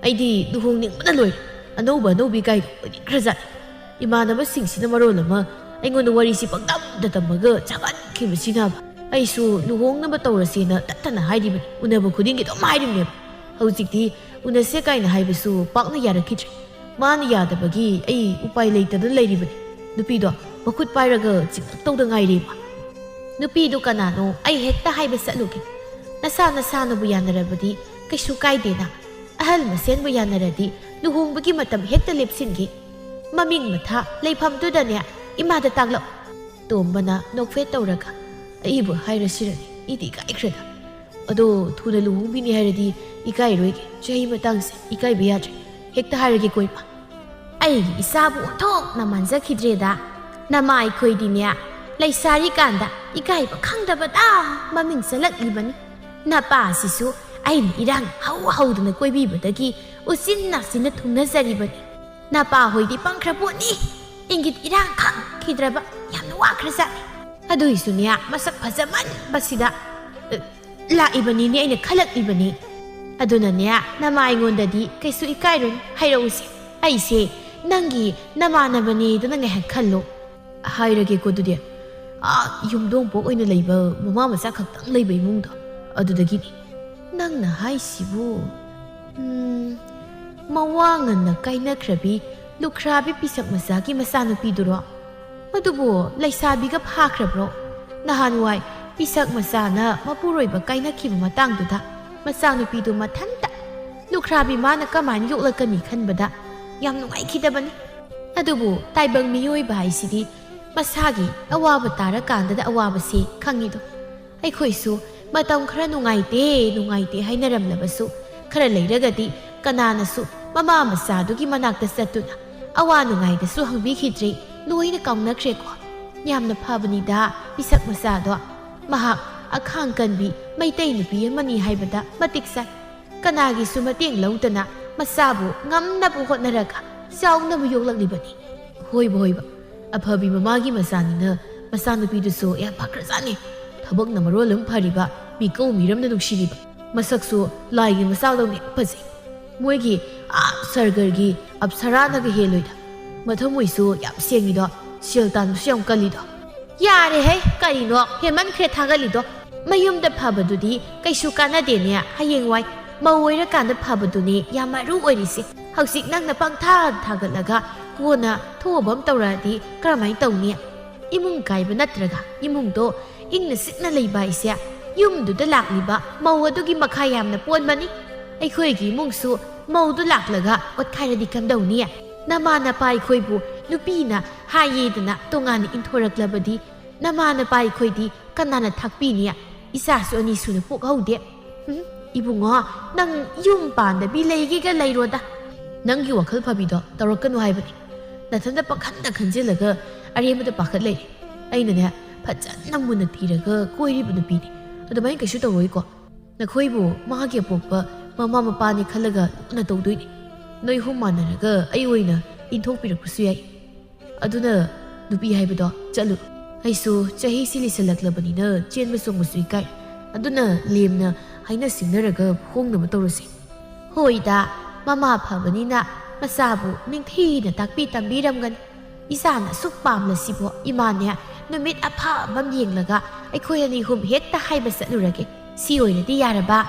ꯑꯩꯗꯤ ꯂꯨꯍꯣꯡꯅꯤꯡꯕꯅ ꯂꯣꯏꯔꯦ꯫ ꯑꯅꯧꯕ ꯑꯅꯧꯕꯤ ꯀꯥꯏꯗꯣ ꯑꯣꯏꯅꯤꯡꯈ꯭ꯔꯖꯥꯠꯅꯤ꯫ ꯏꯃꯥꯟꯅꯕꯁꯤꯡꯁꯤꯅ ꯃꯔꯣꯜ ꯑꯃ ꯑꯩꯉꯣꯟꯗ ꯋꯥꯔꯤꯁꯤ ꯄꯪꯇꯝꯗ ꯇꯝꯃꯒ ꯆꯥꯛꯍꯟꯈꯤꯕꯁꯤꯅꯕ꯫ ꯑꯩꯁꯨ ꯂꯨꯍꯣꯡꯅꯕ ꯇꯧꯔꯁꯦꯅ ꯇꯠꯇꯅ ꯍꯥꯏꯔꯤꯕꯅꯤ꯫ ꯎꯅꯕ ꯈꯨꯗꯤꯡꯒꯤ ꯑꯗꯨꯝ ꯍꯥꯏꯔꯤꯕꯅꯦꯕ꯫ ꯍꯧꯖꯤꯛꯇꯤ ꯎꯅꯁꯦ ꯀꯥꯏꯅ ꯍꯥꯏꯕꯁꯨ ꯄꯥꯛꯅ ꯌꯥꯔꯛꯈꯤꯗ꯭ꯔꯦ꯫ ꯃꯥꯅ ꯌꯥꯗꯕꯒꯤ ꯑꯩ ꯎꯄꯥꯏ ꯂꯩꯇꯗꯅ ꯂꯩꯔꯤꯕꯅꯤ꯫ ꯅꯨꯄꯤꯗꯣ ꯃꯈꯨꯠ ꯄꯥꯏꯔꯒ ꯆꯤꯡꯉꯛꯇꯧꯗ ꯉꯥꯏꯔꯦꯕ꯫ ꯅꯨꯄꯤꯗꯨ ꯀꯅꯥꯅꯣ? ꯑꯩ ꯍꯦꯛꯇ ꯍꯥꯏꯕ ꯆꯠꯂꯨꯒꯦ꯫ ꯅꯁꯥ ꯅꯁꯥꯅꯕꯨ ꯌꯥꯅꯔꯕꯗꯤ ꯀꯩꯁꯨ ꯀꯥꯏꯗꯦꯅ꯫ ꯑꯍꯜ ꯃꯁꯦꯟꯕꯨ ꯌꯥꯅꯔꯗꯤ ꯂꯨꯍꯣꯡꯕꯒꯤ ꯃꯇꯝ ꯍꯦꯛꯇ ꯂꯦꯞꯁꯤꯟꯒꯦ꯫ ꯃꯃꯤꯡ ꯃꯊꯥ ꯂꯩꯐꯝꯗꯨꯗꯅꯦ ꯏꯃꯥꯗ ꯇꯥꯛꯂꯛꯎ꯫ ꯇꯣꯝꯕꯅ ꯅꯣꯛꯐꯦꯠ ꯇꯧꯔꯒ, ꯑꯩꯕꯨ ꯍꯥꯏꯔꯁꯤꯔꯅꯤ, ꯑꯩꯗꯤ ꯏꯀꯥꯏꯈ꯭ꯔꯦꯗ꯫ ꯑꯗꯣ ꯊꯨꯅ ꯂꯨꯍꯣꯡꯕꯤꯅꯤ ꯍꯥꯏꯔꯗꯤ ꯏꯀꯥꯏꯔꯣꯏꯒꯦ꯫ ꯆꯍꯤ ꯃꯇꯥꯡꯁꯦ ꯏꯀꯥꯏꯕ ꯌꯥꯗ꯭ꯔꯦ꯫ ꯍꯦꯛꯇ ꯍꯥꯏꯔꯒꯦꯀꯣ ꯏꯃꯥ꯫ ꯑꯩꯒꯤ ꯏꯆꯥꯕꯨ ꯑꯣꯟꯊꯣꯛꯅ ꯃꯥꯟꯖꯈꯤꯗ꯭ꯔꯦꯗ꯫ ꯅꯃꯥ ꯑꯩꯈꯣꯏꯗꯤꯅꯦ, ꯂꯩꯁꯥꯔꯤꯀꯥꯟꯗ ꯏꯀꯥꯏꯕ ꯈꯪꯗꯕꯗ ꯃꯃꯤꯡ ꯆꯠꯂꯛꯂꯤꯕꯅꯤ꯫ ꯅꯄꯥꯁꯤꯁꯨ ꯑꯩꯅ ꯏꯔꯥꯡ ꯍꯧ ꯍꯧꯗꯅ ꯀꯣꯏꯕꯤꯕꯗꯒꯤ ꯎꯆꯤꯟ ꯅꯥꯆꯤꯟꯅ ꯊꯨꯡꯅꯖꯔꯤꯕꯅꯤ꯫ ꯅꯄꯥ ꯍꯣꯏꯗꯤ ꯄꯪꯈ꯭ꯔ ꯄꯣꯠꯅꯤ꯫ ꯏꯪꯒꯤꯠ ꯏꯔꯥꯡ ꯈꯪꯈꯤꯗ꯭ꯔꯕ ꯌꯥꯝꯅ ꯋꯥꯈ꯭ꯔꯖꯥꯠꯅꯤ꯫ ꯑꯗꯨꯏꯁꯨꯅꯦ, ꯃꯁꯛ ꯐꯖꯃꯟꯕꯁꯤꯗ, ꯑ, ꯂꯥꯛꯏꯕꯅꯤꯅꯦ, ꯑꯩꯅ ꯈꯜꯂꯛꯂꯤꯕꯅꯤ꯫ ꯑꯗꯨꯅꯅꯦ, ꯅꯃꯥ ꯑꯩꯉꯣꯟꯗꯗꯤ ꯀꯩꯁꯨ ꯏꯀꯥꯏꯔꯨꯅꯨ, ꯍꯥꯏꯔꯛꯎꯁꯦ꯫ ꯑꯩꯁꯦ ꯅꯪꯒꯤ ꯅꯃꯥꯟꯅꯕꯅꯦꯗꯅ ꯉꯥꯏꯍꯥꯛ ꯈꯜꯂꯣ꯫ ꯍꯥꯏꯔꯒꯦꯀꯣ ꯑꯗꯨꯗꯤ꯫ ꯑꯥ, ꯌꯨꯝꯗꯣꯡꯄꯣꯛ ꯑꯣꯏꯅ ꯂꯩꯕ ꯃꯃꯥ ꯃꯆꯥ ꯈꯛꯇꯪ ꯂꯩꯕ ꯏꯃꯨꯡꯗꯣ, ꯑꯗꯨꯗꯒꯤꯅꯤ꯫ ꯅꯪꯅ ꯍꯥꯏꯁꯤꯕꯨ? ꯎꯝ, ꯃꯋꯥ ꯉꯟꯅ ꯀꯥꯏꯅꯈ꯭ꯔꯕꯤ ꯂꯨꯈ꯭ꯔꯥꯕꯤ ꯄꯤꯁꯛ ꯃꯆꯥꯒꯤ ꯃꯆꯥꯅꯨꯄꯤꯗꯨꯔꯣ? ꯑꯗꯨꯕꯨ ꯂꯩꯁꯥꯕꯤꯒ ꯐꯥꯈ꯭ꯔꯕ꯭ꯔꯣ? ꯅꯍꯥꯟꯋꯥꯏ ꯄꯤꯁꯛ ꯃꯆꯥꯅ ꯃꯄꯨꯔꯣꯏꯕ ꯀꯥꯏꯅꯈꯤꯕ ꯃꯇꯥꯡꯗꯨꯗ ꯃꯆꯥꯅꯨꯄꯤꯗꯨ ꯃꯊꯟꯇ ꯂꯨꯈ꯭ꯔꯥꯕꯤ ꯃꯥꯅ ꯀꯃꯥꯏꯅ ꯌꯣꯛꯂꯛꯀꯅꯤ ꯈꯟꯕꯗ ꯌꯥꯝ ꯅꯨꯡꯉꯥꯏꯈꯤꯗꯕꯅꯤ꯫ ꯑꯗꯨꯕꯨ ꯇꯥꯏꯕꯪ ꯃꯤꯑꯣꯏꯕ ꯍꯥꯏꯁꯤꯗꯤ ꯃꯁꯥꯒꯤ ꯑꯋꯥꯕ ꯇꯥꯔꯀꯥꯟꯗꯗ ꯑꯋꯥꯕꯁꯤ ꯈꯪꯉꯤꯗꯣ꯫ ꯑꯩꯈꯣꯏꯁꯨ ꯃꯇꯝ ꯈꯔ ꯅꯨꯡꯉꯥꯏꯇꯦ, ꯅꯨꯡꯉꯥꯏꯇꯦ ꯍꯥꯏꯅꯔꯝꯂꯕꯁꯨ, ꯈꯔ ꯂꯩꯔꯒꯗꯤ ꯀꯅꯥꯅꯁꯨ ꯃꯃꯥ ꯃꯆꯥꯗꯨꯒꯤ ꯃꯅꯥꯛꯇ ꯆꯠꯇꯨꯅ ꯑꯋꯥ ꯅꯨꯡꯉꯥꯏꯗꯁꯨ ꯍꯪꯕꯤꯈꯤꯗ꯭ꯔꯦ, ꯂꯣꯏꯅ ꯀꯥꯎꯅꯈ꯭ꯔꯦꯀꯣ꯫ ꯌꯥꯝꯅ ꯐꯕꯅꯤꯗ ꯄꯤꯁꯛ ꯃꯆꯥꯗꯣ꯫ ꯃꯍꯥꯛ ꯑꯈꯥꯡ ꯀꯟꯕꯤ ꯃꯩꯇꯩ ꯅꯨꯄꯤ ꯑꯃꯅꯤ ꯍꯥꯏꯕꯗ ꯃꯇꯤꯛ ꯆꯥꯏ꯫ ꯀꯅꯥꯒꯤꯁꯨ ꯃꯇꯦꯡ ꯂꯧꯗꯅ ꯃꯆꯥꯕꯨ ꯉꯝꯅꯕ ꯍꯣꯠꯅꯔꯒ ꯆꯥꯎꯅꯕ ꯌꯣꯛꯂꯛꯂꯤꯕꯅꯤ꯫ ꯍꯣꯏꯕ ꯍꯣꯏꯕ, ꯑꯐꯕꯤ ꯃꯃꯥꯒꯤ ꯃꯆꯥꯅꯤꯅ ꯃꯆꯥꯅꯨꯄꯤꯗꯨꯁꯨ ꯌꯥꯝ ꯐꯈ꯭ꯔꯖꯥꯠꯅꯤ꯫ ꯊꯕꯛꯅ ꯃꯔꯣꯜ ꯑꯃ ꯐꯔꯤꯕ, ꯃꯤꯀꯧ ꯃꯤꯔꯝꯅ ꯅꯨꯡꯁꯤꯔꯤꯕ꯫ ꯃꯁꯛꯁꯨ ꯂꯥꯏꯒꯤ ꯃꯆꯥꯗꯧꯅ ꯌꯥꯝ ꯐꯖꯩ꯫ ꯃꯣꯏꯒꯤ ꯑꯥ ꯁꯔꯒꯔꯒꯤ ꯑꯞꯁꯔꯥꯅꯒ ꯍꯦꯜꯂꯣꯏꯗ꯫ ꯃꯊꯃꯣꯏꯁꯨ ꯌꯥꯝ ꯁꯦꯡꯉꯤꯗꯣ, ꯁꯦꯜ ꯇꯥꯟꯕꯁꯨ ꯌꯥꯝ ꯀꯜꯂꯤꯗꯣ꯫ ꯌꯥꯔꯦꯍꯦ, ꯀꯔꯤꯅꯣ ꯍꯦꯟꯃꯟꯈ꯭ꯔꯦ ꯊꯥꯒꯠꯂꯤꯗꯣ꯫ ꯃꯌꯨꯝꯗ ꯐꯕꯗꯨꯗꯤ ꯀꯩꯁꯨ ꯀꯥꯟꯅꯗꯦꯅꯦ, ꯍꯌꯦꯡꯋꯥꯏ ꯃꯧ ꯑꯣꯏꯔꯀꯥꯟꯗ ꯐꯕꯗꯨꯅꯦ ꯌꯥꯝ ꯃꯔꯨ ꯑꯣꯏꯔꯤꯁꯦ꯫ ꯍꯧꯖꯤꯛ ꯅꯪꯅ ꯄꯪꯊꯥ ꯊꯥꯒꯠꯂꯒ ꯀꯣꯟꯅ ꯊꯣꯛꯑꯕ ꯑꯃ ꯇꯧꯔꯛꯑꯗꯤ ꯀꯔꯝꯍꯥꯏꯅ ꯇꯧꯅꯤ? ꯏꯃꯨꯡ ꯀꯥꯏꯕ ꯅꯠꯇ꯭ꯔꯒ ꯏꯃꯨꯡꯗꯣ ꯏꯪꯅ ꯆꯤꯛꯅ ꯂꯩꯕ ꯍꯥꯏꯁꯦ ꯌꯨꯝꯗꯨꯗ ꯂꯥꯛꯂꯤꯕ ꯃꯧ ꯑꯗꯨꯒꯤ ꯃꯈꯥ ꯌꯥꯝꯅ ꯄꯣꯟꯕꯅꯤ꯫ ꯑꯩꯈꯣꯏꯒꯤ ꯏꯃꯨꯡꯁꯨ ꯃꯧꯗꯨ ꯂꯥꯛꯂꯒ ꯑꯣꯠꯈꯥꯏꯔꯗꯤ ꯀꯝꯗꯧꯅꯤ? ꯅꯃꯥ ꯅꯄꯥ ꯑꯩꯈꯣꯏꯕꯨ ꯅꯨꯄꯤꯅ ꯍꯥꯏꯌꯦꯗꯅ ꯇꯣꯉꯥꯟꯅ ꯏꯟꯊꯣꯔꯛꯂꯕꯗꯤ ꯅꯃꯥ ꯅꯄꯥ ꯑꯩꯈꯣꯏꯗꯤ ꯀꯅꯥꯅ ꯊꯥꯛꯄꯤꯅꯤ? ꯏꯆꯥꯁꯨ ꯑꯅꯤ ꯁꯨꯅ ꯄꯣꯛꯍꯧꯗꯦ꯫ ꯍꯨꯝ, ꯏꯕꯨꯡꯉꯣ, ꯅꯪ ꯌꯨꯝ ꯄꯥꯟꯗꯕꯤ ꯂꯩꯒꯦꯒ ꯂꯩꯔꯣꯗ꯫ ꯅꯪꯒꯤ ꯋꯥꯈꯜ ꯐꯕꯤꯗꯣ ꯇꯧꯔꯛꯀꯅꯨ ꯍꯥꯏꯕꯅꯤ꯫ ꯅꯊꯟꯇ ꯄꯪꯈꯟꯗ ꯈꯟꯖꯤꯜꯂꯒ ꯑꯔꯦꯝꯕꯗ ꯄꯥꯈꯠ ꯂꯩꯔꯦ꯫ ꯑꯩꯅꯅꯦ, ꯐꯖꯅ ꯃꯨꯟꯅ ꯊꯤꯔꯒ ꯀꯣꯏꯔꯤꯕ ꯅꯨꯄꯤꯅꯤ꯫ ꯑꯗꯨꯃꯥꯏꯅ ꯀꯩꯁꯨ ꯇꯧꯔꯣꯏꯀꯣ꯫ ꯅꯈꯣꯏꯕꯨ ꯃꯥꯒꯤ ꯑꯄꯣꯛꯄ ꯃꯃꯥ ꯃꯄꯥꯅꯤ ꯈꯜꯂꯒ ꯂꯨꯅ ꯇꯧꯗꯣꯏꯅꯤ꯫ ꯅꯣꯏ ꯑꯍꯨꯝ ꯃꯥꯟꯅꯔꯒ ꯑꯩ ꯑꯣꯏꯅ ꯏꯟꯊꯣꯛꯄꯤꯔꯛꯄꯁꯨ ꯌꯥꯏ꯫ ꯑꯗꯨꯅ ꯅꯨꯄꯤ ꯍꯥꯏꯕꯗꯣ ꯆꯠꯂꯨ꯫ ꯑꯩꯁꯨ ꯆꯍꯤꯁꯤ ꯂꯤꯁꯜꯂꯛꯂꯕꯅꯤꯅ ꯆꯦꯟꯕ ꯆꯣꯡꯕꯁꯨ ꯏꯀꯥꯏ꯫ ꯑꯗꯨꯅ ꯂꯦꯝꯅ ꯍꯥꯏꯅ ꯁꯤꯡꯅꯔꯒ ꯍꯣꯡꯅꯕ ꯇꯧꯔꯁꯤ꯫ ꯍꯣꯏꯗ, ꯃꯃꯥ ꯐꯕꯅꯤꯅ ꯃꯆꯥꯕꯨ ꯅꯤꯡꯊꯤꯅ ꯇꯥꯛꯄꯤ ꯇꯝꯕꯤꯔꯝꯒꯅꯤ꯫ ꯏꯆꯥꯅ ꯑꯁꯨꯛ ꯄꯥꯝꯂꯁꯤꯕꯨ ꯏꯃꯥꯅꯦ ꯅꯨꯃꯤꯠ ꯑꯐꯕ ꯑꯃ ꯌꯦꯡꯂꯒ ꯑꯩꯈꯣꯏ ꯑꯅꯤ ꯑꯍꯨꯝ ꯍꯦꯛꯇ ꯍꯥꯏꯕ ꯆꯠꯂꯨꯔꯒꯦ꯫ ꯁꯤ ꯑꯣꯏꯔꯗꯤ ꯌꯥꯔꯕ?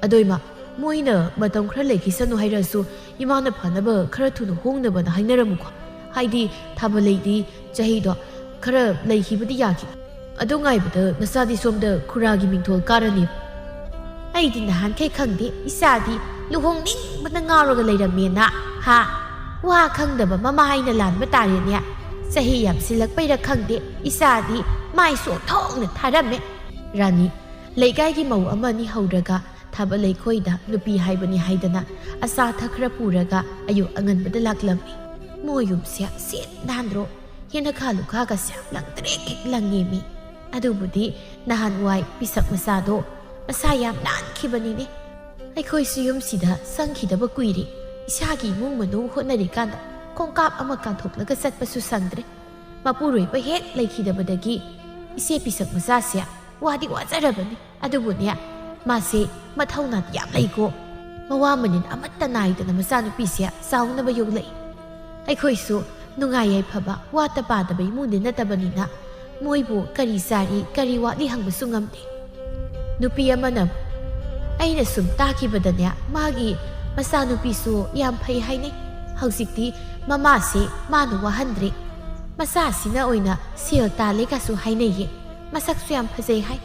ꯑꯗꯣ ꯏꯃꯥ, ꯃꯣꯏꯅ ꯃꯇꯝ ꯈꯔ ꯂꯩꯈꯤꯁꯅꯨ ꯍꯥꯏꯔꯛꯑꯁꯨ ꯏꯃꯥꯅ ꯐꯅꯕ ꯈꯔ ꯊꯨꯅ ꯍꯣꯡꯅꯕꯅ ꯍꯥꯏꯅꯔꯝꯃꯨꯀꯣ꯫ ꯍꯥꯏꯗꯤ ꯊꯥꯕꯜ ꯂꯩꯗꯤ ꯆꯍꯤꯗꯣ ꯈꯔ ꯂꯩꯈꯤꯕꯗꯤ ꯌꯥꯈꯤ꯫ ꯑꯗꯨ ꯉꯥꯏꯕꯗ ꯅꯆꯥꯗꯤ ꯁꯣꯝꯗ ꯈꯨꯔꯥꯒꯤ ꯃꯤꯡꯊꯣꯜ ꯀꯥꯔꯅꯤ꯫ ꯑꯩꯗꯤ ꯅꯍꯥꯟꯈꯩ ꯈꯪꯗꯦ, ꯏꯆꯥꯗꯤ ꯂꯨꯍꯣꯡꯅꯤꯡꯕꯅ ꯉꯥꯎꯔꯒ ꯂꯩꯔꯝꯃꯦꯅ꯫ ꯍꯥ? ꯋꯥ ꯈꯪꯗꯕ ꯃꯃꯥ ꯍꯥꯏꯅ ꯂꯥꯟꯕ ꯇꯥꯔꯦꯅꯦ꯫ ꯆꯍꯤ ꯌꯥꯝꯁꯤꯜꯂꯛꯄꯩꯔ ꯈꯪꯗꯦ, ꯏꯆꯥꯗꯤ ꯃꯥꯏ ꯁꯣꯛꯊꯣꯛꯅ ꯊꯥꯔꯝꯃꯦ꯫ ꯔꯥꯅꯤ, ꯂꯩꯀꯥꯏꯒꯤ ꯃꯧ ꯑꯃ ꯑꯅꯤ ꯍꯧꯔꯒ ꯊꯥꯕꯜ ꯂꯩꯈꯣꯏꯗ ꯅꯨꯄꯤ ꯍꯥꯏꯕꯅꯤ ꯍꯥꯏꯗꯅ ꯑꯆꯥ ꯑꯊꯛ ꯈꯔ ꯄꯨꯔꯒ ꯑꯌꯨꯛ ꯑꯉꯟꯕꯗ ꯂꯥꯛꯂꯝꯃꯤ꯫ ꯃꯣꯏ ꯌꯨꯝꯁꯦ ꯁꯤꯠ ꯅꯥꯟꯗ꯭ꯔꯣ? ꯌꯦꯅꯈꯥ ꯂꯨꯈꯥꯒꯁꯦ ꯂꯪꯇ꯭ꯔꯤꯛ ꯂꯪꯉꯦꯃꯤ꯫ ꯑꯗꯨꯕꯨꯗꯤ ꯅꯍꯥꯟꯋꯥꯏ ꯄꯤꯁꯛ ꯃꯆꯥꯗꯣ ꯃꯁꯥ ꯌꯥꯝ ꯅꯥꯟꯈꯤꯕꯅꯤꯅꯦ꯫ ꯑꯩꯈꯣꯏꯁꯨ ꯌꯨꯝꯁꯤꯗ ꯆꯪꯈꯤꯗꯕ ꯀꯨꯏꯔꯦ꯫ ꯏꯁꯥꯒꯤ ꯏꯃꯨꯡ ꯃꯅꯨꯡ ꯍꯣꯠꯅꯔꯤꯀꯥꯟꯗ ꯈꯣꯡꯀꯥꯞ ꯑꯃ ꯀꯥꯟꯊꯣꯛꯂꯒ ꯆꯠꯄꯁꯨ ꯁꯪꯗ꯭ꯔꯦ꯫ ꯃꯄꯨꯔꯣꯏꯕ ꯍꯦꯛ ꯂꯩꯈꯤꯗꯕꯗꯒꯤ ꯏꯆꯦ ꯄꯤꯁꯛ ꯃꯆꯥꯁꯦ ꯋꯥꯗꯤ ꯋꯥꯖꯔꯕꯅꯤ꯫ ꯑꯗꯨꯕꯨꯅꯦ, ꯃꯥꯁꯦ ꯃꯊꯧꯅꯥꯗꯤ ꯌꯥꯝ ꯂꯩꯀꯣ꯫ ꯃꯋꯥ ꯃꯅꯤꯟ ꯑꯃꯠꯇ ꯅꯥꯏꯗꯅ ꯃꯆꯥꯅꯨꯄꯤꯁꯦ ꯆꯥꯎꯅꯕ ꯌꯣꯛꯂꯛꯏ꯫ ꯑꯩꯈꯣꯏꯁꯨ ꯅꯨꯡꯉꯥꯏ ꯌꯥꯏꯐꯕ, ꯋꯥꯠꯇ ꯄꯥꯗꯕ ꯏꯃꯨꯡꯗꯤ ꯅꯠꯇꯕꯅꯤꯅ ꯃꯣꯏꯕꯨ ꯀꯔꯤ ꯆꯥꯔꯤ, ꯀꯔꯤ ꯋꯥꯠꯂꯤ ꯍꯪꯕꯁꯨ ꯉꯝꯗꯦ꯫ ꯅꯨꯄꯤ ꯑꯃꯅ, ꯑꯩꯅ ꯁꯨꯝ ꯇꯥꯈꯤꯕꯗꯅꯦ, ꯃꯥꯒꯤ ꯃꯆꯥꯅꯨꯄꯤꯁꯨ ꯌꯥꯝ ꯐꯩ ꯍꯥꯏꯅꯩ꯫ ꯍꯧꯖꯤꯛꯇꯤ ꯃꯃꯥꯁꯦ ꯃꯥꯅ ꯋꯥꯍꯟꯗ꯭ꯔꯦ꯫ ꯃꯆꯥꯁꯤꯅ ꯑꯣꯏꯅ ꯁꯦꯜ ꯇꯥꯜꯂꯦ ꯀꯥꯏꯁꯨ ꯍꯥꯏꯅꯩꯌꯦ꯫ ꯃꯁꯛꯁꯨ ꯌꯥꯝ ꯐꯖꯩ ꯍꯥꯏ꯫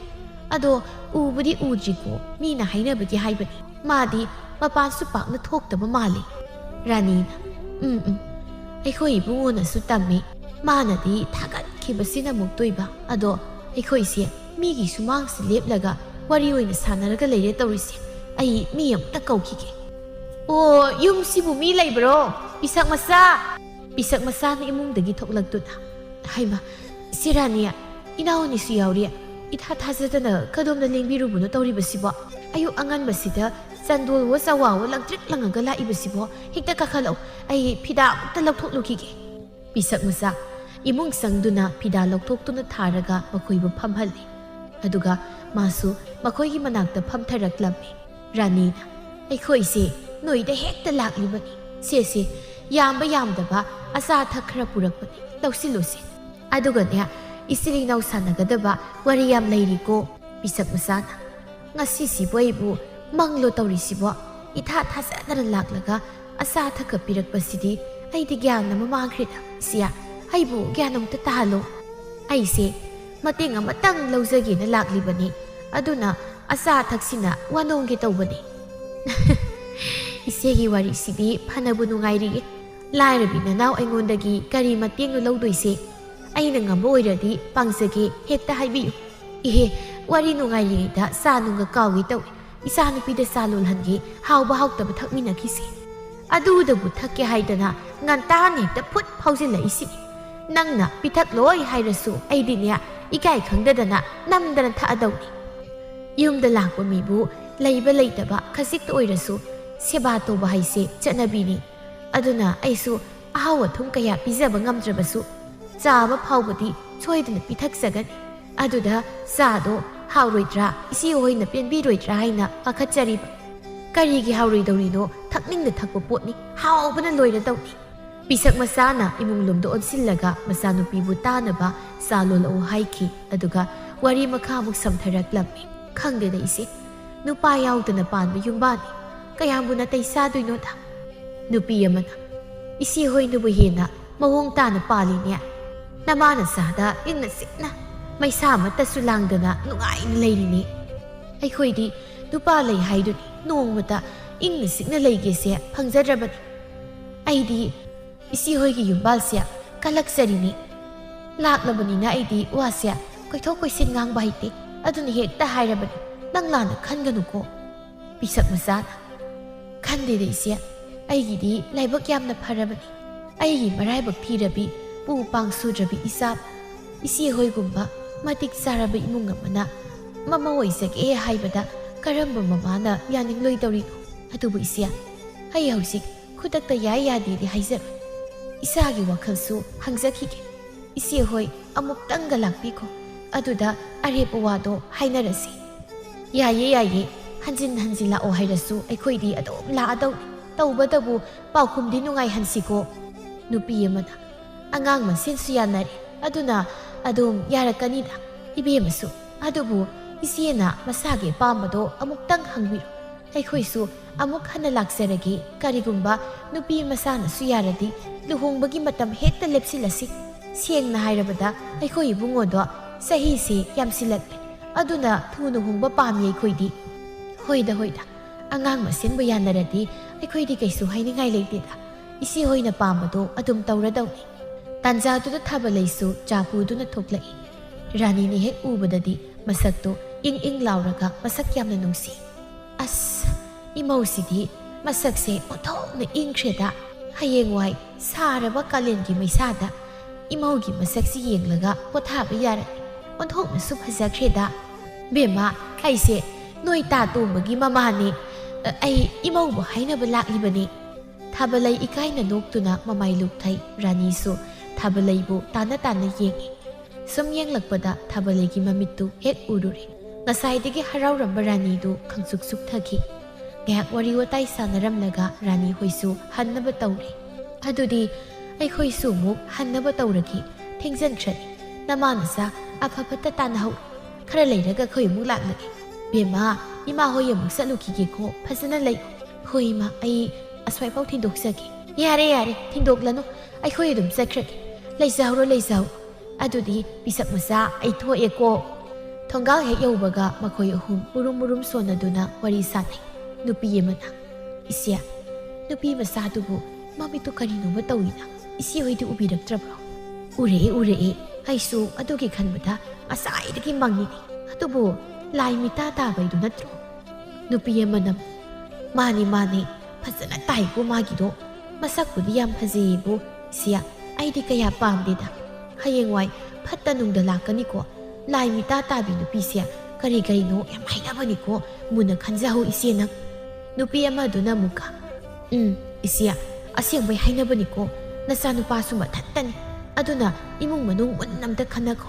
ꯑꯗꯣ ꯎꯕꯨꯗꯤ ꯎꯗ꯭ꯔꯤꯀꯣ, ꯃꯤꯅ ꯍꯥꯏꯅꯕꯒꯤ ꯍꯥꯏꯕꯅꯤ꯫ ꯃꯥꯗꯤ ꯃꯄꯥꯟꯁꯨ ꯄꯥꯛꯅ ꯊꯣꯛꯇꯕ ꯃꯥꯜꯂꯤ꯫ ꯔꯥꯅꯤꯅ, ꯎꯝ, ꯎꯝ, ꯑꯩꯈꯣꯏ ꯏꯕꯨꯡꯉꯣꯅꯁꯨ ꯇꯝꯃꯤ꯫ ꯃꯥꯅꯗꯤ ꯊꯥꯒꯠꯈꯤꯕꯁꯤꯅ ꯃꯨꯛꯇꯣꯏꯕ꯫ ꯑꯗꯣ ꯑꯩꯈꯣꯏꯁꯦ ꯃꯤꯒꯤ ꯁꯨꯃꯥꯡꯁꯤ ꯂꯦꯞꯂꯒ ꯋꯥꯔꯤ ꯑꯣꯏꯅ ꯁꯥꯟꯅꯔꯒ ꯂꯩꯔꯦ ꯇꯧꯔꯤꯁꯦ꯫ ꯑꯩ ꯃꯤ ꯑꯃꯇ ꯀꯧꯈꯤꯒꯦ꯫ ꯑꯣ, ꯌꯨꯝꯁꯤꯕꯨ ꯃꯤ ꯂꯩꯕ꯭ꯔꯣ? ꯄꯤꯁꯛ ꯃꯆꯥ! ꯄꯤꯁꯛ ꯃꯆꯥꯅ ꯏꯃꯨꯡꯗꯒꯤ ꯊꯣꯛꯂꯛꯇꯨꯅ, ꯍꯩꯃ, ꯁꯤ ꯔꯥꯅꯤ, ꯏꯅꯥꯎ ꯑꯅꯤꯁꯨ ꯌꯥꯎꯔꯤ꯫ ꯏꯊꯥ ꯊꯥꯖꯗꯅ ꯀꯗꯣꯝꯗ ꯂꯦꯡꯕꯤꯔꯨꯕꯅꯣ ꯇꯧꯔꯤꯕꯁꯤꯕꯣ? ꯑꯌꯨꯛ ꯑꯉꯟꯕꯁꯤꯗ ꯆꯟꯗꯣꯜꯋꯣ ꯆꯋꯥꯋꯣ ꯂꯪꯇ꯭ꯔꯤꯛ ꯂꯪꯉꯒ ꯂꯥꯛꯏꯕꯁꯤꯕꯣ? ꯍꯦꯛꯇ ꯀꯥꯈꯠꯂꯛꯎ, ꯑꯩ ꯐꯤꯗꯥ ꯑꯃꯨꯛꯇ ꯂꯧꯊꯣꯛꯂꯨꯈꯤꯒꯦ꯫ ꯄꯤꯁꯛ ꯃꯆꯥ ꯏꯃꯨꯡ ꯆꯪꯗꯨꯅ ꯐꯤꯗꯥ ꯂꯧꯊꯣꯛꯇꯨꯅ ꯊꯥꯔꯒ ꯃꯈꯣꯏꯕꯨ ꯐꯝꯍꯜꯂꯤ꯫ ꯑꯗꯨꯒ ꯃꯥꯁꯨ ꯃꯈꯣꯏꯒꯤ ꯃꯅꯥꯛꯇ ꯐꯝꯊꯔꯛꯂꯝꯃꯤ꯫ ꯔꯥꯅꯤꯅ, ꯑꯩꯈꯣꯏꯁꯦ ꯅꯣꯏꯗ ꯍꯦꯛꯇ ꯂꯥꯛꯂꯤꯕꯅꯤ꯫ ꯁꯦ, ꯁꯦ, ꯌꯥꯝꯕ ꯌꯥꯝꯗꯕ ꯑꯆꯥ ꯑꯊꯛ ꯈꯔ ꯄꯨꯔꯛꯄꯅꯤ, ꯂꯧꯁꯤꯜꯂꯨꯁꯦ꯫ ꯑꯗꯨꯒꯅꯦ, ꯏꯆꯤꯜ ꯏꯅꯥꯎ ꯁꯥꯟꯅꯒꯗꯕ ꯋꯥꯔꯤ ꯌꯥꯝ ꯂꯩꯔꯤꯀꯣ꯫ ꯄꯤꯁꯛ ꯃꯆꯥꯅ, ꯉꯁꯤꯁꯤꯕꯨ ꯑꯩꯕꯨ ꯃꯪꯂꯣ ꯇꯧꯔꯤꯁꯤꯕꯣ? ꯏꯊꯥ ꯊꯥꯖꯗꯅ ꯂꯥꯛꯂꯒ ꯑꯆꯥ ꯑꯊꯛꯀ ꯄꯤꯔꯛꯄꯁꯤꯗꯤ ꯑꯩꯗꯤ ꯒ꯭ꯌꯥꯟ ꯑꯃ ꯃꯥꯡꯈ꯭ꯔꯦꯗ꯫ ꯁꯤꯌꯥ, ꯑꯩꯕꯨ ꯒ꯭ꯌꯥꯟ ꯑꯃꯇ ꯇꯥꯍꯜꯂꯣ꯫ ꯑꯩꯁꯦ ꯃꯇꯦꯡ ꯑꯃꯇꯪ ꯂꯧꯖꯒꯦꯅ ꯂꯥꯛꯂꯤꯕꯅꯤ, ꯑꯗꯨꯅ ꯑꯆꯥ ꯑꯊꯛꯁꯤꯅ ꯋꯥꯅꯣꯝꯒꯦ ꯇꯧꯕꯅꯤ꯫ ꯏꯆꯦꯒꯤ ꯋꯥꯔꯤꯁꯤꯗꯤ ꯐꯅꯕꯨ ꯅꯨꯡꯉꯥꯏꯔꯤꯌꯦ꯫ ꯂꯥꯏꯔꯕꯤ ꯅꯅꯥꯎ ꯑꯩꯉꯣꯟꯗꯒꯤ ꯀꯔꯤ ꯃꯇꯦꯡꯅꯣ ꯂꯧꯗꯣꯏꯁꯦ? ꯑꯩꯅ ꯉꯝꯕ ꯑꯣꯏꯔꯗꯤ ꯄꯥꯡꯖꯒꯦ, ꯍꯦꯛꯇ ꯍꯥꯏꯕꯤꯌꯨ꯫ ꯏꯍꯦ, ꯋꯥꯔꯤ ꯅꯨꯡꯉꯥꯏꯔꯤꯉꯩꯗ ꯆꯥ ꯅꯨꯡꯒ ꯀꯥꯎꯒꯦ ꯇꯧꯏ꯫ ꯏꯆꯥꯅꯨꯄꯤꯗ ꯆꯥ ꯂꯣꯜꯍꯟꯒꯦ, ꯍꯥꯎꯕ ꯍꯥꯎꯇꯕ ꯊꯛꯃꯤꯟꯅꯈꯤꯁꯦ꯫ ꯑꯗꯨꯗꯕꯨ ꯊꯛꯀꯦ ꯍꯥꯏꯗꯅ ꯉꯟꯇꯥꯅ ꯍꯦꯛꯇ ꯐꯨꯠ ꯐꯥꯎꯖꯤꯜꯂꯛꯏꯁꯤꯅꯤ꯫ ꯅꯪꯅ ꯄꯤꯊꯛꯂꯣꯏ ꯍꯥꯏꯔꯁꯨ ꯑꯩꯗꯤꯅꯦ, ꯏꯀꯥꯏ ꯈꯪꯗꯗꯅ ꯅꯝꯗꯅ ꯊꯛꯑꯗꯧꯅꯤ꯫ ꯌꯨꯝꯗ ꯂꯥꯛꯄ ꯃꯤꯕꯨ ꯂꯩꯕ ꯂꯩꯇꯕ ꯈꯖꯤꯛꯇ ꯑꯣꯏꯔꯁꯨ ꯁꯦꯕꯥ ꯇꯧꯕ ꯍꯥꯏꯁꯦ ꯆꯠꯅꯕꯤꯅꯤ꯫ ꯑꯗꯨꯅ ꯑꯩꯁꯨ ꯑꯍꯥꯎ ꯑꯊꯨꯝ ꯀꯌꯥ ꯄꯤꯖꯕ ꯉꯝꯗ꯭ꯔꯕꯁꯨ ꯆꯥ ꯑꯃ ꯐꯥꯎꯕꯗꯤ ꯁꯣꯏꯗꯅ ꯄꯤꯊꯛꯆꯒꯅꯤ꯫ ꯑꯗꯨꯗ ꯆꯥꯗꯣ ꯍꯥꯎꯔꯣꯏꯗ꯭ꯔꯥ, ꯏꯆꯦ ꯍꯣꯏꯅ ꯄꯦꯟꯕꯤꯔꯣꯏꯗ꯭ꯔꯥ ꯍꯥꯏꯅ ꯄꯥꯈꯠꯆꯔꯤꯕ꯫ ꯀꯔꯤꯒꯤ ꯍꯥꯎꯔꯣꯏꯗꯧꯔꯤꯅꯣ? ꯊꯛꯅꯤꯡꯅ ꯊꯛꯄ ꯄꯣꯠꯅꯤ, ꯍꯥꯎꯕꯅ ꯂꯣꯏꯔꯗꯧꯅꯤ꯫ ꯄꯤꯁꯛ ꯃꯆꯥꯅ ꯏꯃꯨꯡ ꯂꯣꯝꯗ ꯑꯣꯟꯁꯤꯜꯂꯒ ꯃꯆꯥꯅꯨꯄꯤꯕꯨ ꯇꯥꯅꯕ ꯆꯥ ꯂꯣꯜꯂꯛꯎ ꯍꯥꯏꯈꯤ꯫ ꯑꯗꯨꯒ ꯋꯥꯔꯤ ꯃꯈꯥ ꯑꯃꯨꯛ ꯁꯝꯊꯔꯛꯂꯝꯃꯤ꯫ ꯈꯪꯗꯦꯗ ꯏꯆꯦ, ꯅꯨꯄꯥ ꯌꯥꯎꯗꯅ ꯄꯥꯟꯕ ꯌꯨꯝꯕꯥꯟꯅꯤ꯫ ꯀꯌꯥꯝꯕꯨ ꯅꯥꯇꯩ ꯆꯥꯗꯣꯏꯅꯣꯗ? ꯅꯨꯄꯤ ꯑꯃꯅ, "ꯏꯆꯦ ꯍꯣꯏꯅꯕꯨ ꯍꯦꯟꯅ ꯃꯑꯣꯡ ꯇꯥꯅ ꯄꯥꯜꯂꯤꯅꯦ꯫ ꯅꯃꯥ ꯅꯆꯥꯗ ꯏꯪꯅ ꯆꯤꯛꯅ ꯃꯩꯁꯥ ꯑꯃꯠꯇꯁꯨ ꯂꯥꯡꯗꯅ ꯅꯨꯡꯉꯥꯏꯅ ꯂꯩꯔꯤꯅꯦ꯫ ꯑꯩꯈꯣꯏꯗꯤ ꯅꯨꯄꯥ ꯂꯩ ꯍꯥꯏꯗꯨꯅꯤ ꯅꯣꯡꯃꯇ ꯏꯪꯅ ꯆꯤꯛꯅ ꯂꯩꯒꯦꯁꯦ ꯐꯪꯖꯗ꯭ꯔꯕꯅꯤ꯫ ꯑꯩꯗꯤ ꯏꯆꯦ ꯍꯣꯏꯒꯤ ꯌꯨꯝꯕꯥꯜꯁꯦ ꯀꯜꯂꯛꯆꯔꯤꯅꯤ꯫ ꯂꯥꯛꯂꯕꯅꯤꯅ ꯑꯩꯗꯤ ꯋꯥꯁꯦ ꯀꯣꯏꯊꯣꯛ ꯀꯣꯏꯁꯤꯟ ꯉꯥꯡꯕ ꯍꯩꯇꯦ꯫ ꯑꯗꯨꯅ ꯍꯦꯛꯇ ꯍꯥꯏꯔꯕꯅꯤ, ꯅꯪ ꯂꯥꯟꯅ ꯈꯟꯒꯅꯨꯀꯣ꯫" ꯄꯤꯁꯛ ꯃꯆꯥꯅ, "ꯈꯟꯗꯦꯗ ꯏꯆꯦ, ꯑꯩꯒꯤꯗꯤ ꯂꯥꯏꯕꯛ ꯌꯥꯝꯅ ꯐꯔꯕꯅꯤ꯫ ꯑꯩꯒꯤ ꯃꯔꯥꯏꯕꯛ ꯊꯤꯔꯕꯤ, ꯄꯨ ꯄꯥꯡ ꯁꯨꯗ꯭ꯔꯕꯤ ꯏꯆꯥ, ꯏꯆꯦ ꯍꯣꯏꯒꯨꯝꯕ ꯃꯇꯤꯛ ꯆꯥꯔꯕ ꯏꯃꯨꯡ ꯑꯃꯅ ꯃꯃꯧ ꯑꯣꯏꯖꯒꯦ ꯍꯥꯏꯕꯗ ꯀꯔꯝꯕ ꯃꯃꯥꯅ ꯌꯥꯅꯤꯡꯂꯣꯏꯗꯧꯔꯤꯅꯣ? ꯑꯗꯨꯕꯨ ꯏꯆꯦ, ꯑꯩ ꯍꯧꯖꯤꯛ ꯈꯨꯗꯛꯇ ꯌꯥꯏ ꯌꯥꯗꯦꯗꯤ ꯍꯥꯏꯖꯔꯣꯏ꯫ ꯏꯆꯥꯒꯤ ꯋꯥꯈꯜꯁꯨ ꯍꯪꯖꯈꯤꯒꯦ꯫ ꯏꯆꯦ ꯍꯣꯏ ꯑꯃꯨꯛꯇꯪꯒ ꯂꯥꯛꯄꯤꯈꯣ꯫ ꯑꯗꯨꯗ ꯑꯔꯦꯞꯄ ꯋꯥꯗꯣ ꯍꯥꯏꯅꯔꯁꯤ꯫" "ꯌꯥꯏꯌꯦ, ꯌꯥꯏꯌꯦ꯫ ꯍꯟꯖꯤꯟ ꯍꯟꯖꯤꯟ ꯂꯥꯛꯑꯣ ꯍꯥꯏꯔꯁꯨ ꯑꯩꯈꯣꯏꯗꯤ ꯑꯗꯨꯝ ꯂꯥꯛꯑꯗꯧꯅꯤ꯫ ꯇꯧꯕꯇꯕꯨ ꯄꯥꯎꯈꯨꯝꯗꯤ ꯅꯨꯡꯉꯥꯏꯍꯟꯁꯤꯀꯣ꯫" ꯅꯨꯄꯤ ꯑꯃꯅ, "ꯑꯉꯥꯡ ꯃꯁꯦꯟꯁꯨ ꯌꯥꯅꯔꯦ꯫ ꯑꯗꯨꯅ ꯑꯗꯨꯝ ꯌꯥꯔꯛꯀꯅꯤꯗ ꯏꯕꯦꯝꯃꯁꯨ꯫ ꯑꯗꯨꯕꯨ ꯏꯆꯦꯅ ꯃꯁꯥꯒꯤ ꯑꯄꯥꯝꯕꯗꯣ ꯑꯃꯨꯛꯇꯪ ꯍꯪꯕꯤꯔꯣ꯫ ꯑꯩꯈꯣꯏꯁꯨ ꯑꯃꯨꯛ ꯍꯟꯅ ꯂꯥꯛꯆꯔꯒꯦ꯫ ꯀꯔꯤꯒꯨꯝꯕ ꯅꯨꯄꯤ ꯃꯆꯥꯅꯁꯨ ꯌꯥꯔꯗꯤ ꯂꯨꯍꯣꯡꯕꯒꯤ ꯃꯇꯝ ꯍꯦꯛꯇ ꯂꯦꯞꯁꯤꯜꯂꯁꯤ꯫ ꯁꯦꯡꯅ ꯍꯥꯏꯔꯕꯗ ꯑꯩꯈꯣꯏ ꯏꯕꯨꯡꯉꯣꯗꯣ ꯆꯍꯤꯁꯦ ꯌꯥꯝꯁꯤꯜꯂꯛꯂꯦ꯫ ꯑꯗꯨꯅ ꯊꯨꯅ ꯍꯣꯡꯕ ꯄꯥꯝꯃꯤ ꯑꯩꯈꯣꯏꯗꯤ꯫" "ꯍꯣꯏꯗ, ꯍꯣꯏꯗ, ꯑꯉꯥꯡ ꯃꯁꯦꯟꯕꯨ ꯌꯥꯅꯔꯗꯤ ꯑꯩꯈꯣꯏꯗꯤ ꯀꯩꯁꯨ ꯍꯥꯏꯅꯤꯡꯉꯥꯏ ꯂꯩꯇꯦꯗ꯫ ꯏꯆꯦ ꯍꯣꯏꯅ ꯄꯥꯝꯕꯗꯣ ꯑꯗꯨꯝ ꯇꯧꯔꯗꯧꯅꯤ꯫" ꯇꯥꯟꯖꯥꯗꯨꯗ ꯊꯥꯕꯂꯩꯁꯨ ꯆꯥ ꯄꯨꯗꯨꯅ ꯊꯣꯛꯂꯛꯏ꯫ ꯔꯥꯅꯤꯅ ꯍꯦꯛ ꯎꯕꯗꯗꯤ ꯃꯁꯛꯇꯣ ꯏꯪ ꯏꯪ ꯂꯥꯎꯔꯒ ꯃꯁꯛ ꯌꯥꯝꯅ ꯅꯨꯡꯁꯤ꯫ "ꯑꯁ, ꯏꯃꯧꯁꯤꯗꯤ ꯃꯁꯛꯁꯦ ꯑꯣꯟꯊꯣꯛꯅ ꯏꯪꯈ꯭ꯔꯦꯗ꯫ ꯍꯌꯦꯡꯋꯥꯏ ꯁꯥꯔꯕ ꯀꯥꯂꯦꯟꯒꯤ ꯃꯩꯁꯥꯗ ꯏꯃꯧꯒꯤ ꯃꯁꯛꯁꯤ ꯌꯦꯡꯂꯒ ꯄꯣꯊꯥꯕ ꯌꯥꯔꯦ꯫ ꯑꯣꯟꯊꯣꯛꯅꯁꯨ ꯐꯖꯈ꯭ꯔꯦꯗ꯫ "ꯕꯦꯝꯃ, ꯑꯩꯁꯦ ꯅꯣꯏ ꯇꯥ ꯇꯣꯝꯕꯒꯤ ꯃꯃꯥꯅꯤ꯫ ꯑ, ꯑꯩ ꯏꯃꯧꯕꯨ ꯍꯥꯏꯅꯕ ꯂꯥꯛꯂꯤꯕꯅꯤ"꯫ ꯊꯥꯕꯂꯩ ꯏꯀꯥꯏꯅ ꯅꯣꯛꯇꯨꯅ ꯃꯃꯥꯏ ꯂꯨꯞꯊꯩ꯫ ꯔꯥꯅꯤꯁꯨ ꯊꯥꯕꯂꯩꯕꯨ ꯇꯥꯅ ꯇꯥꯅ ꯌꯦꯡꯏ꯫ ꯁꯨꯝ ꯌꯦꯡꯂꯛꯄꯗ ꯊꯥꯕꯂꯩꯒꯤ ꯃꯃꯤꯠꯇꯨ ꯍꯦꯛ ꯎꯔꯨꯔꯦ꯫ ꯉꯁꯥꯏꯗꯒꯤ ꯍꯔꯥꯎꯔꯝꯕ ꯔꯥꯅꯤꯗꯨ ꯈꯪꯁꯨꯛ ꯁꯨꯛꯊꯈꯤ꯫ ꯉꯥꯏꯍꯥꯛ ꯋꯥꯔꯤ ꯋꯥꯇꯥꯏ ꯁꯥꯟꯅꯔꯝꯂꯒ ꯔꯥꯅꯤ ꯍꯣꯏꯁꯨ ꯍꯟꯅꯕ ꯇꯧꯔꯦ꯫ "ꯑꯗꯨꯗꯤ ꯑꯩꯈꯣꯏꯁꯨ ꯑꯃꯨꯛ ꯍꯟꯅꯕ ꯇꯧꯔꯒꯦ꯫ ꯊꯦꯡꯖꯟꯈ꯭ꯔꯅꯤ꯫ ꯅꯃꯥ ꯅꯆꯥ ꯑꯐ ꯐꯠꯇ ꯇꯥꯟꯅꯍꯧꯔꯣ꯫ ꯈꯔ ꯂꯩꯔꯒ ꯑꯩꯈꯣꯏ ꯑꯃꯨꯛ ꯂꯥꯛꯂꯒꯦ꯫ ꯕꯦꯝꯃ, ꯏꯃꯥ ꯍꯣꯏ ꯑꯃꯨꯛ ꯆꯠꯂꯨꯈꯤꯒꯦꯀꯣ꯫ ꯐꯖꯅ ꯂꯩ"꯫ "ꯍꯣꯏ ꯏꯃꯥ, ꯑꯩ ꯑꯁ꯭ꯋꯥꯏꯐꯥꯎ ꯊꯤꯟꯗꯣꯛꯆꯒꯦ"꯫ "ꯌꯥꯔꯦ, ꯌꯥꯔꯦ, ꯊꯤꯟꯗꯣꯛꯂꯅꯨ꯫ ꯑꯩꯈꯣꯏ ꯑꯗꯨꯝ ꯆꯠꯈ꯭ꯔꯒꯦ꯫ ꯂꯩꯖꯍꯧꯔꯣ, ꯂꯩꯖꯍꯧꯔꯣ꯫ ꯑꯗꯨꯗꯤ ꯄꯤꯁꯛ ꯃꯆꯥ, ꯑꯩ ꯊꯣꯛꯑꯦꯀꯣ"꯫ ꯊꯣꯡꯒꯥꯜ ꯍꯦꯛ ꯌꯧꯕꯒ ꯃꯈꯣꯏ ꯑꯍꯨꯝ ꯃꯨꯔꯨꯝ ꯃꯨꯔꯨꯝ ꯁꯣꯟꯅꯗꯨꯅ ꯋꯥꯔꯤ ꯁꯥꯟꯅꯩ꯫ ꯅꯨꯄꯤ ꯑꯃꯅ, "ꯏꯆꯦ, ꯅꯨꯄꯤ ꯃꯆꯥꯗꯨꯕꯨ ꯃꯃꯤꯠꯇꯨ ꯀꯔꯤꯅꯣꯃ ꯇꯧꯏꯅ, ꯏꯆꯦ ꯍꯣꯏꯗꯤ ꯎꯕꯤꯔꯛꯇ꯭ꯔꯕ꯭ꯔꯣ?" "ꯎꯔꯛꯑꯦ, ꯎꯔꯛꯑꯦ꯫ ꯑꯩꯁꯨ ꯑꯗꯨꯒꯤ ꯈꯟꯕꯗ ꯉꯁꯥꯏꯗꯒꯤ ꯃꯪꯉꯤꯅꯤ꯫ ꯑꯗꯨꯕꯨ ꯂꯥꯏ ꯃꯤꯇꯥ ꯇꯥꯕꯩꯗꯨ ꯅꯠꯇ꯭ꯔꯣ?" ꯅꯨꯄꯤ ꯑꯃꯅ, "ꯃꯥꯅꯤ, ꯃꯥꯅꯤ, ꯐꯖꯅ ꯇꯥꯏꯀꯣ ꯃꯥꯒꯤꯗꯣ꯫ ꯃꯁꯛꯄꯨꯗꯤ ꯌꯥꯝ ꯐꯖꯩꯌꯦꯕꯨ, ꯏꯆꯦ, ꯑꯩꯗꯤ ꯀꯌꯥ ꯄꯥꯝꯗꯦꯗ꯫ ꯍꯌꯦꯡꯋꯥꯏ ꯐꯠꯇ ꯅꯨꯡꯗ ꯂꯥꯛꯀꯅꯤꯀꯣ꯫ ꯂꯥꯏ ꯃꯤꯇꯥ ꯇꯥꯕꯤ ꯅꯨꯄꯤꯁꯦ ꯀꯔꯤ ꯀꯔꯤꯅꯣ ꯌꯥꯝ ꯍꯥꯏꯅꯕꯅꯤꯀꯣ, ꯃꯨꯟꯅ ꯈꯟꯖꯍꯧ ꯏꯆꯦ ꯅꯪ"꯫ ꯅꯨꯄꯤ ꯑꯃꯗꯨꯅ ꯑꯃꯨꯛꯀ, "ꯎꯝ, ꯏꯆꯦ, ꯑꯁꯦꯡꯕꯩ ꯍꯥꯏꯅꯕꯅꯤꯀꯣ, ꯅꯆꯥꯅꯨꯄꯥꯁꯨ ꯃꯊꯟꯇꯅꯤ꯫ ꯑꯗꯨꯅ ꯏꯃꯨꯡ ꯃꯅꯨꯡ ꯃꯨꯟꯅ ꯑꯝꯇ ꯈꯟꯅꯈꯣ꯫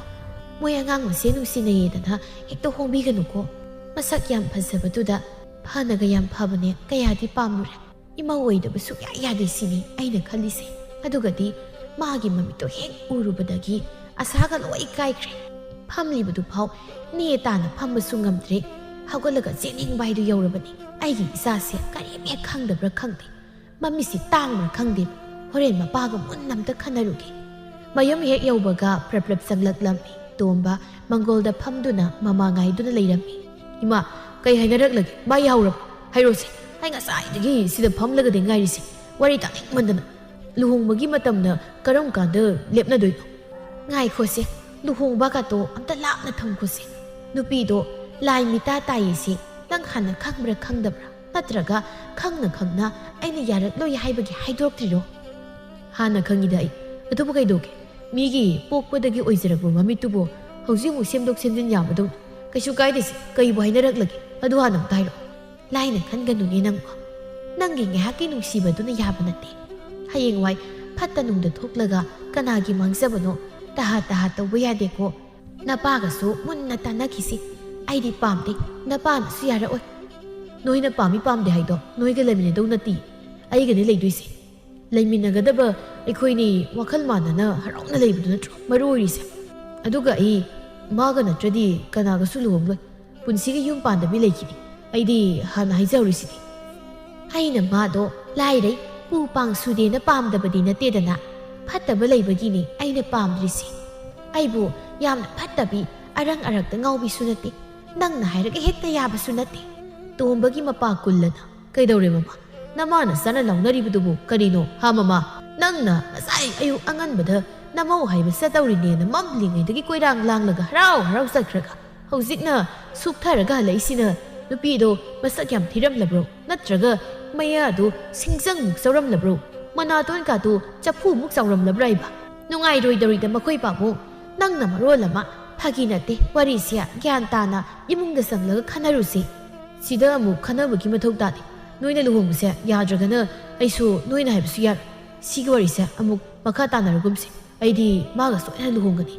ꯃꯣꯏ ꯑꯉꯥꯡ ꯃꯁꯦꯟ ꯅꯨꯡꯁꯤꯅꯩꯌꯦꯗꯅ ꯍꯦꯛꯇ ꯍꯣꯡꯕꯤꯒꯅꯨꯀꯣ꯫ ꯃꯁꯛ ꯌꯥꯝ ꯐꯖꯕꯗꯨꯗ ꯐꯅꯒ ꯌꯥꯝ ꯐꯕꯅꯦ, ꯀꯌꯥꯗꯤ ꯄꯥꯝꯂꯨꯔꯦ꯫ ꯏꯃꯧ ꯑꯣꯏꯗꯕ ꯁꯨꯛꯌꯥ ꯌꯥꯗꯦ ꯁꯤꯅꯤ ꯑꯩꯅ ꯈꯜꯂꯤꯁꯦ"꯫ ꯑꯗꯨꯒꯗꯤ ꯃꯥꯒꯤ ꯃꯃꯤꯠꯇꯣ ꯍꯦꯛ ꯎꯔꯨꯕꯗꯒꯤ ꯑꯁꯥꯒ ꯂꯣꯏ ꯀꯥꯏꯈ꯭ꯔꯦ꯫ ꯐꯝꯂꯤꯕꯗꯨ ꯐꯥꯎ ꯅꯦ ꯇꯥꯅ ꯐꯝꯕꯁꯨ ꯉꯝꯗ꯭ꯔꯦ꯫ ꯍꯧꯒꯠꯂꯒ ꯆꯦꯟꯅꯤꯡꯕ ꯍꯥꯏꯗꯨ ꯌꯧꯔꯕꯅꯤ꯫ "ꯑꯩꯒꯤ ꯏꯆꯥꯁꯦ ꯀꯔꯤꯝ ꯍꯦꯛ ꯈꯪꯗꯕ꯭ꯔꯥ ꯈꯪꯗꯦ꯫ ꯃꯃꯤꯠꯁꯤ ꯇꯥꯡꯕ꯭ꯔꯥ ꯈꯪꯗꯦ꯫ ꯍꯣꯔꯦꯟ ꯃꯄꯥꯒ ꯃꯨꯟꯅ ꯑꯝꯇ ꯈꯟꯅꯔꯨꯒꯦ"꯫ ꯃꯌꯨꯝ ꯍꯦꯛ ꯌꯧꯕꯒ ꯄ꯭ꯔꯞ ꯄ꯭ꯔꯞ ꯆꯪꯂꯛꯂꯝꯃꯤ꯫ ꯇꯣꯝꯕ ꯃꯪꯒꯣꯜꯗ ꯐꯝꯗꯨꯅ ꯃꯃꯥ ꯉꯥꯏꯗꯨꯅ ꯂꯩꯔꯝꯃꯤ꯫ "ꯏꯃꯥ, ꯀꯩ ꯍꯥꯏꯅꯔꯛꯂꯒꯦ? ꯃꯥ ꯌꯥꯎꯔꯕ? ꯍꯥꯏꯔꯣꯁꯦ꯫ ꯑꯩ ꯉꯁꯥꯏꯗꯒꯤ ꯁꯤꯗ ꯐꯝꯂꯒꯗꯤ ꯉꯥꯏꯔꯤꯁꯦ꯫ ꯋꯥꯔꯤ ꯇꯥꯅꯤꯡꯃꯟꯗꯅ꯫ ꯂꯨꯍꯣꯡꯕꯒꯤ ꯃꯇꯝꯅ ꯀꯔꯝ ꯀꯥꯟꯗ ꯂꯦꯞꯅꯗꯣꯏꯅꯣ?" "ꯉꯥꯏꯈꯣꯁꯦ, ꯂꯨꯍꯣꯡꯕꯒꯇꯣ ꯑꯝꯇ ꯂꯥꯞꯅ ꯊꯝꯈꯣꯁꯦ꯫ ꯅꯨꯄꯤꯗꯣ ꯂꯥꯏ ꯃꯤꯇꯥ ꯇꯥꯏꯌꯦꯁꯦ ꯅꯪ ꯍꯥꯟꯅ ꯈꯪꯕ꯭ꯔꯥ ꯈꯪꯗꯕ꯭ꯔꯥ? ꯅꯠꯇ꯭ꯔꯒ ꯈꯪꯅ ꯈꯪꯅ ꯑꯩꯅ ꯌꯥꯔꯛꯂꯣꯏ ꯍꯥꯏꯕꯒꯤ ꯍꯥꯏꯗꯣꯔꯛꯇ꯭ꯔꯤꯔꯣ?" "ꯍꯥꯟꯅ ꯈꯪꯉꯤꯗ ꯑꯩ꯫ ꯑꯗꯨꯕꯨ ꯀꯩꯗꯧꯒꯦ? ꯃꯤꯒꯤ ꯄꯣꯛꯄꯗꯒꯤ ꯑꯣꯏꯖꯔꯛꯄ ꯃꯃꯤꯠꯇꯨꯕꯨ ꯍꯧꯖꯤꯛ ꯑꯃꯨꯛ ꯁꯦꯝꯗꯣꯛ ꯁꯦꯝꯖꯤꯟ ꯌꯥꯕꯗꯧꯅ꯫ ꯀꯩꯁꯨ ꯀꯥꯏꯗꯦꯁꯦ, ꯀꯩꯕꯨ ꯍꯥꯏꯅꯔꯛꯂꯒꯦ? ꯑꯗꯨ ꯍꯥꯟꯅ ꯑꯝꯇ ꯍꯥꯏꯔꯛꯑꯣ꯫ ꯂꯥꯏꯅ ꯈꯟꯒꯅꯨꯅꯦ ꯅꯪꯕꯨ꯫ ꯅꯪꯒꯤ ꯉꯥꯏꯍꯥꯛꯀꯤ ꯅꯨꯡꯁꯤꯕꯗꯨꯅ ꯌꯥꯕ ꯅꯠꯇꯦ꯫ ꯍꯌꯦꯡꯋꯥꯏ ꯐꯠꯇ ꯅꯨꯡꯗ ꯊꯣꯛꯂꯒ ꯀꯅꯥꯒꯤ ꯃꯥꯡꯖꯕꯅꯣ? ꯇꯍꯥ ꯇꯍꯥ ꯇꯧꯕ ꯌꯥꯗꯦꯀꯣ꯫ ꯅꯄꯥꯒꯁꯨ ꯃꯨꯟꯅ ꯇꯥꯟꯅꯈꯤꯁꯤ꯫ ꯑꯩꯗꯤ ꯄꯥꯝꯗꯦ, ꯅꯄꯥꯅꯁꯨ ꯌꯥꯔꯛꯑꯣꯏ꯫ ꯅꯣꯏꯅ ꯄꯥꯝꯃꯤ ꯄꯥꯝꯗꯦ ꯍꯥꯏꯗꯣ ꯅꯣꯏꯒ ꯂꯩꯃꯤꯟꯅꯗꯧ ꯅꯠꯇꯦ, ꯑꯩꯒꯅꯤ ꯂꯩꯗꯣꯏꯁꯦ꯫ ꯂꯩꯃꯤꯟꯅꯒꯗꯕ ꯑꯩꯈꯣꯏꯅꯤ ꯋꯥꯈꯜ ꯃꯥꯟꯅꯅ ꯍꯔꯥꯎꯅ ꯂꯩꯕꯗꯨ ꯅꯠꯇ꯭ꯔꯣ ꯃꯔꯨ ꯑꯣꯏꯔꯤꯁꯦ? ꯑꯗꯨꯒ ꯑꯩ ꯃꯥꯒ ꯅꯠꯇ꯭ꯔꯗꯤ ꯀꯅꯥꯒꯁꯨ ꯂꯨꯍꯣꯡꯂꯣꯏ꯫ ꯄꯨꯟꯁꯤꯒꯤ ꯌꯨꯝ ꯄꯥꯟꯗꯕꯤ ꯂꯩꯈꯤꯅꯤ꯫ ꯑꯩꯗꯤ ꯍꯥꯟꯅ ꯍꯥꯏꯖꯍꯧꯔꯤꯁꯤꯗꯤ꯫ ꯑꯩꯅ ꯃꯥꯗꯣ ꯂꯥꯏꯔꯩ, ꯄꯨ ꯄꯥꯡ ꯁꯨꯗꯦꯅ ꯄꯥꯝꯗꯕꯗꯤ ꯅꯠꯇꯦꯗꯅ꯫ ꯐꯠꯇꯕ ꯂꯩꯕꯒꯤꯅꯤ ꯑꯩꯅ ꯄꯥꯝꯗ꯭ꯔꯤꯁꯦ꯫ ꯑꯩꯕꯨ ꯌꯥꯝꯅ ꯐꯠꯇꯕꯤ, ꯑꯔꯪ ꯑꯔꯛꯇ ꯉꯥꯎꯕꯤꯁꯨ ꯅꯠꯇꯦ꯫ ꯅꯪꯅ ꯍꯥꯏꯔꯒ ꯍꯦꯛꯇ ꯌꯥꯕꯁꯨ ꯅꯠꯇꯦ꯫ ꯇꯣꯝꯕꯒꯤ ꯃꯄꯥ ꯀꯨꯜꯂꯅ꯫ ꯀꯩꯗꯧꯔꯦ ꯃꯃꯥ? ꯅꯃꯥ ꯅꯆꯥꯅ ꯂꯥꯎꯅꯔꯤꯕꯗꯨꯕꯨ ꯀꯔꯤꯅꯣ, ꯍꯥ ꯃꯃꯥ? ꯅꯪꯅ ꯉꯁꯥꯏ ꯑꯌꯨꯛ ꯑꯉꯟꯕꯗ ꯅꯃꯧ ꯍꯥꯏꯕ ꯆꯠꯇꯧꯔꯤꯅꯦꯅ ꯃꯝꯂꯤꯉꯩꯗꯒꯤ ꯀꯣꯏꯔꯥꯡ ꯂꯥꯡꯂꯒ ꯍꯔꯥꯎ ꯍꯔꯥꯎ ꯆꯠꯈ꯭ꯔꯒ, ꯍꯧꯖꯤꯛꯅ ꯁꯨꯞꯊꯔꯒ ꯍꯜꯂꯛꯏꯁꯤꯅ ꯅꯨꯄꯤꯗꯣ ꯃꯁꯛ ꯌꯥꯝ ꯊꯤꯔꯝꯂꯕ꯭ꯔꯣ? ꯅꯠꯇ꯭ꯔꯒ ꯃꯌꯥꯗꯨ ꯁꯤꯡꯖꯪꯃꯨꯛ ꯆꯥꯎꯔꯝꯂꯕ꯭ꯔꯣ? ꯃꯅꯥꯇꯣꯟꯀꯥꯗꯨ ꯆꯐꯨꯃꯨꯛ ꯆꯥꯎꯔꯝꯂꯕ꯭ꯔꯥ ꯍꯥꯏꯕ? ꯅꯨꯡꯉꯥꯏꯔꯣꯏꯗꯧꯔꯤꯗ ꯃꯈꯣꯏ ꯄꯥꯕꯨꯡ꯫ ꯅꯪꯅ ꯃꯔꯣꯜ ꯑꯃ꯫ ꯐꯥꯒꯤ ꯅꯠꯇꯦ, ꯋꯥꯔꯤꯁꯦ ꯒ꯭ꯌꯥꯟ ꯇꯥꯅ ꯏꯃꯨꯡꯗ ꯆꯪꯂꯒ ꯈꯟꯅꯔꯨꯁꯤ꯫ ꯁꯤꯗ ꯑꯃꯨꯛ ꯈꯟꯅꯕꯒꯤ ꯃꯊꯧ ꯇꯥꯗꯦ꯫ ꯅꯣꯏꯅ ꯂꯨꯍꯣꯡꯕꯁꯦ ꯌꯥꯗ꯭ꯔꯒꯅ ꯑꯩꯁꯨ ꯅꯣꯏꯅ ꯍꯥꯏꯕꯁꯨ ꯌꯥꯔꯣꯏ꯫ ꯁꯤꯒꯤ ꯋꯥꯔꯤꯁꯦ ꯑꯃꯨꯛ ꯃꯈꯥ ꯇꯥꯅꯔꯒꯨꯝꯁꯤ꯫ ꯑꯩꯗꯤ ꯃꯥꯒ ꯁꯣꯏꯗꯅ ꯂꯨꯍꯣꯡꯒꯅꯤ꯫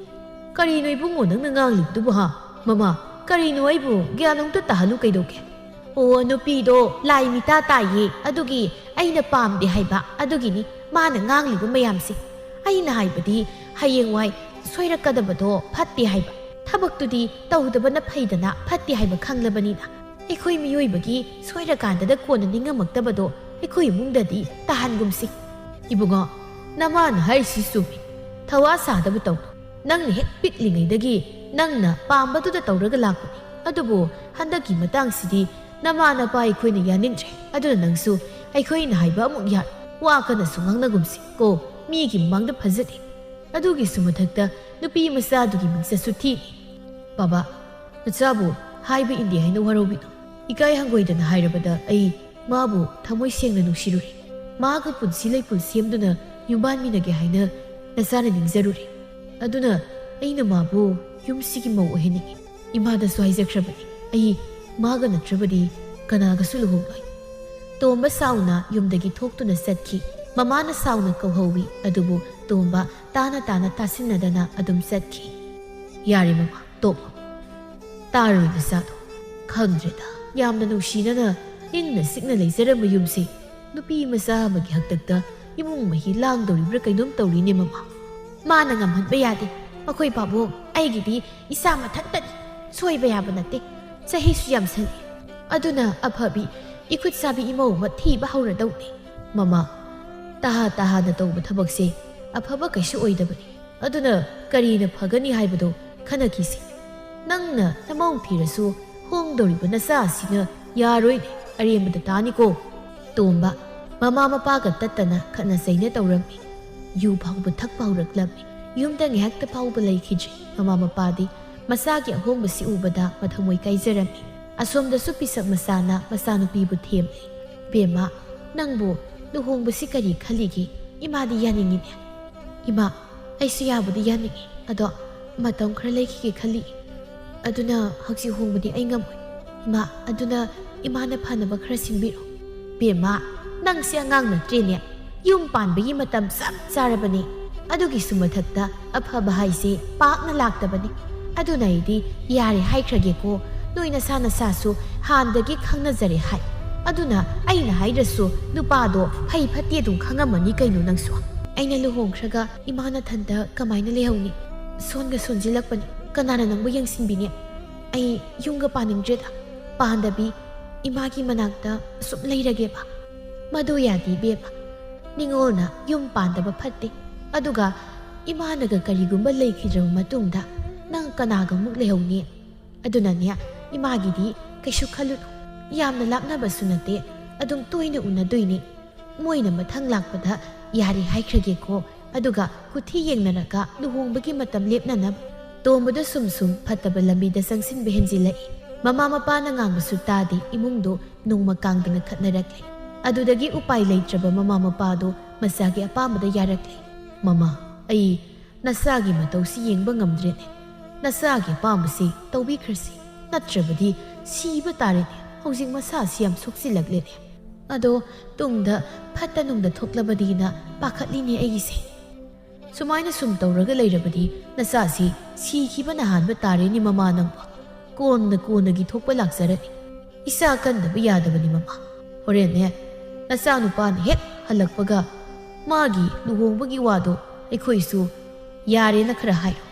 ꯀꯔꯤꯅꯣ ꯏꯕꯨꯡꯉꯣ ꯅꯪꯅ ꯉꯥꯡꯂꯤꯕꯗꯨꯕꯨ ꯍꯥ? ꯃꯃꯥ, ꯀꯔꯤꯅꯣ ꯑꯩꯕꯨ ꯒ꯭ꯌꯥꯟ ꯑꯃꯨꯛꯇ ꯇꯥꯍꯜꯂꯨ ꯀꯩꯗꯧꯒꯦ? ꯑꯣ, ꯅꯨꯄꯤꯗꯣ ꯂꯥꯏ ꯃꯤꯇꯥ ꯇꯥꯏꯌꯦ, ꯑꯗꯨꯒꯤ ꯑꯩꯅ ꯄꯥꯝꯗꯦ ꯍꯥꯏꯕ, ꯑꯗꯨꯒꯤꯅꯤ ꯃꯥꯅ ꯉꯥꯡꯂꯤꯕ ꯃꯌꯥꯝꯁꯦ꯫ ꯑꯩꯅ ꯍꯥꯏꯕꯗꯤ ꯍꯌꯦꯡꯋꯥꯏ ꯁꯣꯏꯔꯛꯀꯗꯕꯗꯣ ꯐꯠꯇꯦ ꯍꯥꯏꯕ꯫ ꯊꯕꯛꯇꯨꯗꯤ ꯇꯧꯗꯕꯅ ꯐꯩꯗꯅ, ꯐꯠꯇꯦ ꯍꯥꯏꯕ ꯈꯪꯂꯕꯅꯤꯅ꯫ ꯑꯩꯈꯣꯏ ꯃꯤꯑꯣꯏꯕꯒꯤ ꯁꯣꯏꯔꯀꯥꯟꯗꯗ ꯀꯣꯟꯅ ꯅꯤꯡꯉꯝꯃꯛꯇꯕꯗꯣ ꯑꯩꯈꯣꯏ ꯏꯃꯨꯡꯗꯗꯤ ꯇꯥꯍꯟꯒꯨꯝꯁꯤ꯫ ꯏꯕꯨꯡꯉꯣ, ꯅꯃꯥꯅ ꯍꯥꯏꯔꯤꯁꯤ ꯆꯨꯝꯃꯤ꯫ ꯊꯋꯥ ꯁꯥꯗꯕ ꯇꯧꯅꯨ꯫ ꯅꯪꯅ ꯍꯦꯛ ꯄꯤꯛꯂꯤꯉꯩꯗꯒꯤ ꯅꯪꯅ ꯄꯥꯝꯕꯗꯨꯗ ꯇꯧꯔꯒ ꯂꯥꯛꯄꯅꯤ꯫ ꯑꯗꯨꯕꯨ ꯍꯟꯗꯛꯀꯤ ꯃꯇꯥꯡꯁꯤꯗꯤ ꯅꯃꯥ ꯅꯄꯥ ꯑꯩꯈꯣꯏꯅ ꯌꯥꯅꯤꯡꯗ꯭ꯔꯦ꯫ ꯑꯗꯨꯅ ꯅꯪꯁꯨ ꯑꯩꯈꯣꯏꯅ ꯍꯥꯏꯕ ꯑꯃꯨꯛ ꯌꯥꯔꯣꯏ꯫ ꯋꯥ ꯀꯟꯅꯁꯨ ꯉꯥꯡꯅꯒꯨꯝꯁꯤ ꯀꯣ, ꯃꯤꯒꯤ ꯃꯃꯥꯡꯗ ꯐꯖꯗꯦ꯫ ꯑꯗꯨꯒꯤꯁꯨ ꯃꯊꯛꯇ ꯅꯨꯄꯤ ꯃꯆꯥꯗꯨꯒꯤ ꯃꯤꯡꯆꯠꯁꯨ ꯊꯤꯅꯤ꯫ ꯕꯥꯕꯥ, ꯅꯆꯥꯕꯨ ꯍꯥꯏꯕ ꯏꯟꯗꯦ ꯍꯥꯏꯅ ꯋꯥꯔꯧꯕꯤꯅꯨ꯫ ꯏꯀꯥꯏ ꯍꯪꯒꯣꯏꯗꯅ ꯍꯥꯏꯔꯕꯗ ꯑꯩ ꯃꯥꯕꯨ ꯊꯃꯣꯏ ꯁꯦꯡꯅ ꯅꯨꯡꯁꯤꯔꯨꯔꯦ꯫ ꯃꯥꯒ ꯄꯨꯟꯁꯤ ꯂꯩꯄꯨꯟ ꯁꯦꯝꯗꯨꯅ ꯌꯨꯝꯕꯥꯟꯃꯤꯟꯅꯒꯦ ꯍꯥꯏꯅ ꯅꯆꯥꯅ ꯅꯤꯡꯖꯔꯨꯔꯦ꯫ ꯑꯗꯨꯅ ꯑꯩꯅ ꯃꯥꯕꯨ ꯌꯨꯝꯁꯤꯒꯤ ꯃꯧ ꯑꯣꯏꯍꯟꯅꯤꯡꯉꯤ꯫ ꯏꯃꯥꯗꯁꯨ ꯍꯥꯏꯖꯈ꯭ꯔꯕꯅꯤ, ꯑꯩ ꯃꯥꯒ ꯅꯠꯇ꯭ꯔꯕꯗꯤ ꯀꯅꯥꯒꯁꯨ ꯂꯨꯍꯣꯡꯂꯣꯏ꯫ ꯇꯣꯝꯕ ꯁꯥꯎꯅ ꯌꯨꯝꯗꯒꯤ ꯊꯣꯛꯇꯨꯅ ꯆꯠꯈꯤ꯫ ꯃꯃꯥꯅ ꯁꯥꯎꯅ ꯀꯧꯍꯧꯋꯤ, ꯑꯗꯨꯕꯨ ꯇꯣꯝꯕ ꯇꯥꯅ ꯇꯥꯅ ꯇꯥꯁꯤꯟꯅꯗꯅ ꯑꯗꯨꯝ ꯆꯠꯈꯤ꯫ "ꯌꯥꯔꯦ ꯃꯃꯥ, ꯇꯣꯛꯂꯣ꯫ ꯇꯥꯔꯣꯏ ꯅꯆꯥꯗꯣ꯫ ꯈꯪꯗ꯭ꯔꯦꯗ, ꯌꯥꯝꯅ ꯅꯨꯡꯁꯤꯅꯅ ꯏꯪꯅ ꯆꯤꯛꯅ ꯂꯩꯖꯔꯝꯕ ꯌꯨꯝꯁꯦ ꯅꯨꯄꯤ ꯃꯆꯥ ꯑꯃꯒꯤ ꯍꯥꯛꯇꯛꯇ ꯏꯃꯨꯡ ꯃꯍꯤ ꯂꯥꯡꯗꯧꯔꯤꯕ꯭ꯔꯥ ꯀꯩꯅꯣꯝ ꯇꯧꯔꯤꯅꯦ ꯃꯃꯥ꯫ ꯃꯥꯅ ꯉꯝꯍꯟꯕ ꯌꯥꯗꯦ꯫ ꯃꯈꯣꯏ ꯄꯥꯕꯨꯡ, ꯑꯩꯒꯤꯗꯤ ꯏꯆꯥ ꯃꯊꯟꯇꯅꯤ꯫ ꯁꯣꯏꯕ ꯌꯥꯕ ꯅꯠꯇꯦ꯫ ꯆꯍꯤꯁꯨ ꯌꯥꯝꯁꯜꯂꯦ꯫ ꯑꯗꯨꯅ ꯑꯐꯕꯤ, ꯏꯈꯨꯠ ꯁꯥꯕꯤ ꯏꯃꯧ ꯑꯃ ꯊꯤꯕ ꯍꯧꯔꯗꯧꯅꯤ꯫" "ꯃꯃꯥ, ꯇꯍꯥ ꯇꯍꯥꯅ ꯇꯧꯕ ꯊꯕꯛꯁꯦ ꯑꯐꯕ ꯀꯩꯁꯨ ꯑꯣꯏꯗꯕꯅꯤ꯫ ꯑꯗꯨꯅ ꯀꯔꯤꯅ ꯐꯒꯅꯤ ꯍꯥꯏꯕꯗꯣ ꯈꯟꯅꯈꯤꯁꯤ꯫ ꯅꯪꯅ ꯅꯃꯧ ꯊꯤꯔꯁꯨ ꯍꯣꯡꯗꯧꯔꯤꯕ ꯅꯆꯥ ꯑꯁꯤꯅ ꯌꯥꯔꯣꯏꯅꯦ, ꯑꯔꯦꯝꯕꯗ ꯇꯥꯅꯤꯀꯣ꯫" ꯇꯣꯝꯕ ꯃꯃꯥ ꯃꯄꯥꯒ ꯇꯠꯇꯅ ꯈꯠꯅ ꯆꯩꯅ ꯇꯧꯔꯝꯃꯤ꯫ ꯌꯨ ꯐꯥꯎꯕ ꯊꯛꯄ ꯍꯧꯔꯛꯂꯝꯃꯤ꯫ ꯌꯨꯝꯗ ꯉꯥꯏꯍꯥꯛꯇ ꯐꯥꯎꯕ ꯂꯩꯈꯤꯗ꯭ꯔꯤ꯫ ꯃꯃꯥ ꯃꯄꯥꯗꯤ ꯃꯆꯥꯒꯤ ꯑꯍꯣꯡꯕꯁꯤ ꯎꯕꯗ ꯃꯊꯃꯣꯏ ꯀꯥꯏꯖꯔꯝꯃꯤ꯫ ꯑꯁꯣꯝꯗꯁꯨ ꯄꯤꯁꯛ ꯃꯆꯥꯅ ꯃꯆꯥꯅꯨꯄꯤꯕꯨ ꯊꯦꯝꯂꯤ꯫ "ꯕꯦꯝꯃ, ꯅꯪꯕꯨ ꯂꯨꯍꯣꯡꯕꯁꯤ ꯀꯔꯤ ꯈꯜꯂꯤꯒꯦ? ꯏꯃꯥꯗꯤ ꯌꯥꯅꯤꯡꯉꯤꯅꯦ꯫" "ꯏꯃꯥ, ꯑꯩꯁꯨ ꯌꯥꯕꯨꯗꯤ ꯌꯥꯅꯤꯡꯉꯤ, ꯑꯗꯣ ꯃꯇꯝ ꯈꯔ ꯂꯩꯈꯤꯒꯦ ꯈꯜꯂꯤ꯫ ꯑꯗꯨꯅ ꯍꯧꯖꯤꯛ ꯍꯣꯡꯕꯗꯤ ꯑꯩ ꯉꯝꯃꯣꯏ꯫ ꯏꯃꯥ, ꯑꯗꯨꯅ ꯏꯃꯥꯅ ꯐꯅꯕ ꯈꯔ ꯁꯤꯟꯕꯤꯔꯣ꯫" "ꯕꯦꯝꯃ, ꯅꯪꯁꯦ ꯑꯉꯥꯡ ꯅꯠꯇ꯭ꯔꯦꯅꯦ꯫ ꯌꯨꯝ ꯄꯥꯟꯕꯒꯤ ꯃꯇꯝ ꯆꯞ ꯆꯥꯔꯕꯅꯤ꯫ ꯑꯗꯨꯒꯤꯁꯨ ꯃꯊꯛꯇ ꯑꯐꯕ ꯍꯥꯏꯁꯦ ꯄꯥꯛꯅ ꯂꯥꯛꯇꯕꯅꯤ꯫ ꯑꯗꯨꯅ ꯑꯩꯗꯤ ꯌꯥꯔꯦ ꯍꯥꯏꯈ꯭ꯔꯒꯦꯀꯣ꯫ ꯅꯣꯏ ꯅꯁꯥ ꯅꯁꯥꯁꯨ ꯍꯥꯟꯅꯗꯒꯤ ꯈꯪꯅꯖꯔꯦ ꯍꯥꯏ꯫ ꯑꯗꯨꯅ ꯑꯩꯅ ꯍꯥꯏꯗ꯭ꯔꯁꯨ ꯅꯨꯄꯥꯗꯣ ꯐꯩ ꯐꯠꯇꯦ ꯑꯗꯨꯝ ꯈꯪꯉꯝꯃꯅꯤ ꯀꯩꯅꯣ ꯅꯪꯁꯨ꯫" "ꯑꯩꯅ ꯂꯨꯍꯣꯡꯈ꯭ꯔꯒ ꯏꯃꯥ ꯅꯊꯟꯇ ꯀꯃꯥꯏꯅ ꯂꯩꯍꯧꯅꯤ? ꯁꯣꯟꯒ ꯁꯣꯟꯖꯤꯜꯂꯛꯄꯅꯤ꯫ ꯀꯅꯥꯅ ꯅꯪꯕꯨ ꯌꯦꯡꯁꯤꯟꯕꯤꯅꯤ? ꯑꯩ ꯌꯨꯝꯒ ꯄꯥꯅꯤꯡꯗ꯭ꯔꯦꯗ꯫ ꯄꯥꯟꯗꯕꯤ ꯏꯃꯥꯒꯤ ꯃꯅꯥꯛꯇ ꯁꯨꯝ ꯂꯩꯔꯒꯦꯕ꯫" "ꯃꯗꯨ ꯌꯥꯗꯦ ꯏꯕꯦꯝꯃ꯫ ꯅꯤꯉꯣꯜꯅ ꯌꯨꯝ ꯄꯥꯟꯗꯕ ꯐꯠꯇꯦ꯫ ꯑꯗꯨꯒ ꯏꯃꯥꯅꯒ ꯀꯔꯤꯒꯨꯝꯕ ꯂꯩꯈꯤꯗ꯭ꯔꯕ ꯃꯇꯨꯡꯗ ꯅꯪ ꯀꯅꯥꯒ ꯑꯃꯨꯛ ꯂꯩꯍꯧꯅꯤ? ꯑꯗꯨꯅꯅꯦ, ꯏꯃꯥꯒꯤꯗꯤ ꯀꯩꯁꯨ ꯈꯜꯂꯨꯅꯨ꯫ ꯌꯥꯝꯅ ꯂꯥꯞꯅꯕꯁꯨ ꯅꯠꯇꯦ, ꯑꯗꯨꯝ ꯇꯣꯏꯅ ꯎꯅꯗꯣꯏꯅꯦ꯫ ꯃꯣꯏꯅ ꯃꯊꯪ ꯂꯥꯛꯄꯗ ꯌꯥꯔꯦ ꯍꯥꯏꯈ꯭ꯔꯒꯦꯀꯣ, ꯑꯗꯨꯒ ꯀꯨꯊꯤ ꯌꯦꯡꯅꯔꯒ ꯂꯨꯍꯣꯡꯕꯒꯤ ꯃꯇꯝ ꯂꯦꯞꯅꯅꯕ꯫" ꯇꯣꯝꯕꯗꯣ ꯁꯨꯝ ꯁꯨꯝ ꯐꯠꯇꯕ ꯂꯝꯕꯤꯗ ꯆꯪꯁꯤꯟꯕ ꯍꯦꯟꯖꯤꯜꯂꯛꯏ꯫ ꯃꯃꯥ ꯃꯄꯥꯅ ꯉꯥꯡꯕꯁꯨ ꯇꯥꯗꯦ, ꯏꯃꯨꯡꯗꯣ ꯅꯣꯡꯃ ꯀꯥꯡꯗꯅ ꯈꯠꯅꯔꯛꯂꯦ꯫ ꯑꯗꯨꯗꯒꯤ ꯎꯄꯥꯏ ꯂꯩꯇ꯭ꯔꯕ ꯃꯃꯥ ꯃꯄꯥꯗꯣ ꯃꯆꯥꯒꯤ ꯑꯄꯥꯝꯕꯗ ꯌꯥꯔꯛꯂꯦ꯫ "ꯃꯃꯥ, ꯑꯩ ꯅꯆꯥꯒꯤ ꯃꯇꯧꯁꯤ ꯌꯦꯡꯕ ꯉꯝꯗ꯭ꯔꯦꯅꯦ꯫ ꯅꯆꯥꯒꯤ ꯑꯄꯥꯝꯕꯁꯤ ꯇꯧꯕꯤꯈ꯭ꯔꯁꯤ, ꯅꯠꯇ꯭ꯔꯕꯗꯤ ꯁꯤꯕ ꯇꯥꯔꯦꯅꯦ꯫ ꯍꯧꯖꯤꯛ ꯃꯁꯥꯁꯤ ꯌꯥꯝ ꯁꯣꯛꯆꯤꯜꯂꯛꯂꯦꯅꯦ꯫ ꯑꯗꯣ ꯇꯨꯡꯗ ꯐꯠꯇ ꯅꯨꯡꯗ ꯊꯣꯛꯂꯕꯗꯤꯅ ꯄꯥꯈꯠꯂꯤꯅꯦ ꯑꯩꯒꯤꯁꯦ꯫ ꯁꯨꯃꯥꯏꯅ ꯁꯨꯝ ꯇꯧꯔꯒ ꯂꯩꯔꯕꯗꯤ ꯅꯆꯥꯁꯤ ꯁꯤꯈꯤꯕꯅ ꯍꯥꯟꯕ ꯇꯥꯔꯦꯅꯦ ꯃꯃꯥ ꯅꯪꯕꯣ꯫ ꯀꯣꯟꯅ ꯀꯣꯟꯅꯒꯤ ꯊꯣꯛꯄ ꯂꯥꯛꯆꯔꯅꯤ꯫ ꯏꯆꯥ ꯀꯟꯗꯕ ꯌꯥꯗꯕꯅꯤ ꯃꯃꯥ꯫ ꯍꯣꯔꯦꯟꯅꯦ ꯅꯆꯥꯅꯨꯄꯥꯅ ꯍꯦꯛ ꯍꯜꯂꯛꯄꯒ ꯃꯥꯒꯤ ꯂꯨꯍꯣꯡꯕꯒꯤ ꯋꯥꯗꯣ ꯑꯩꯈꯣꯏꯁꯨ ꯌꯥꯔꯦꯅ ꯈꯔ ꯍꯥꯏꯔꯣ꯫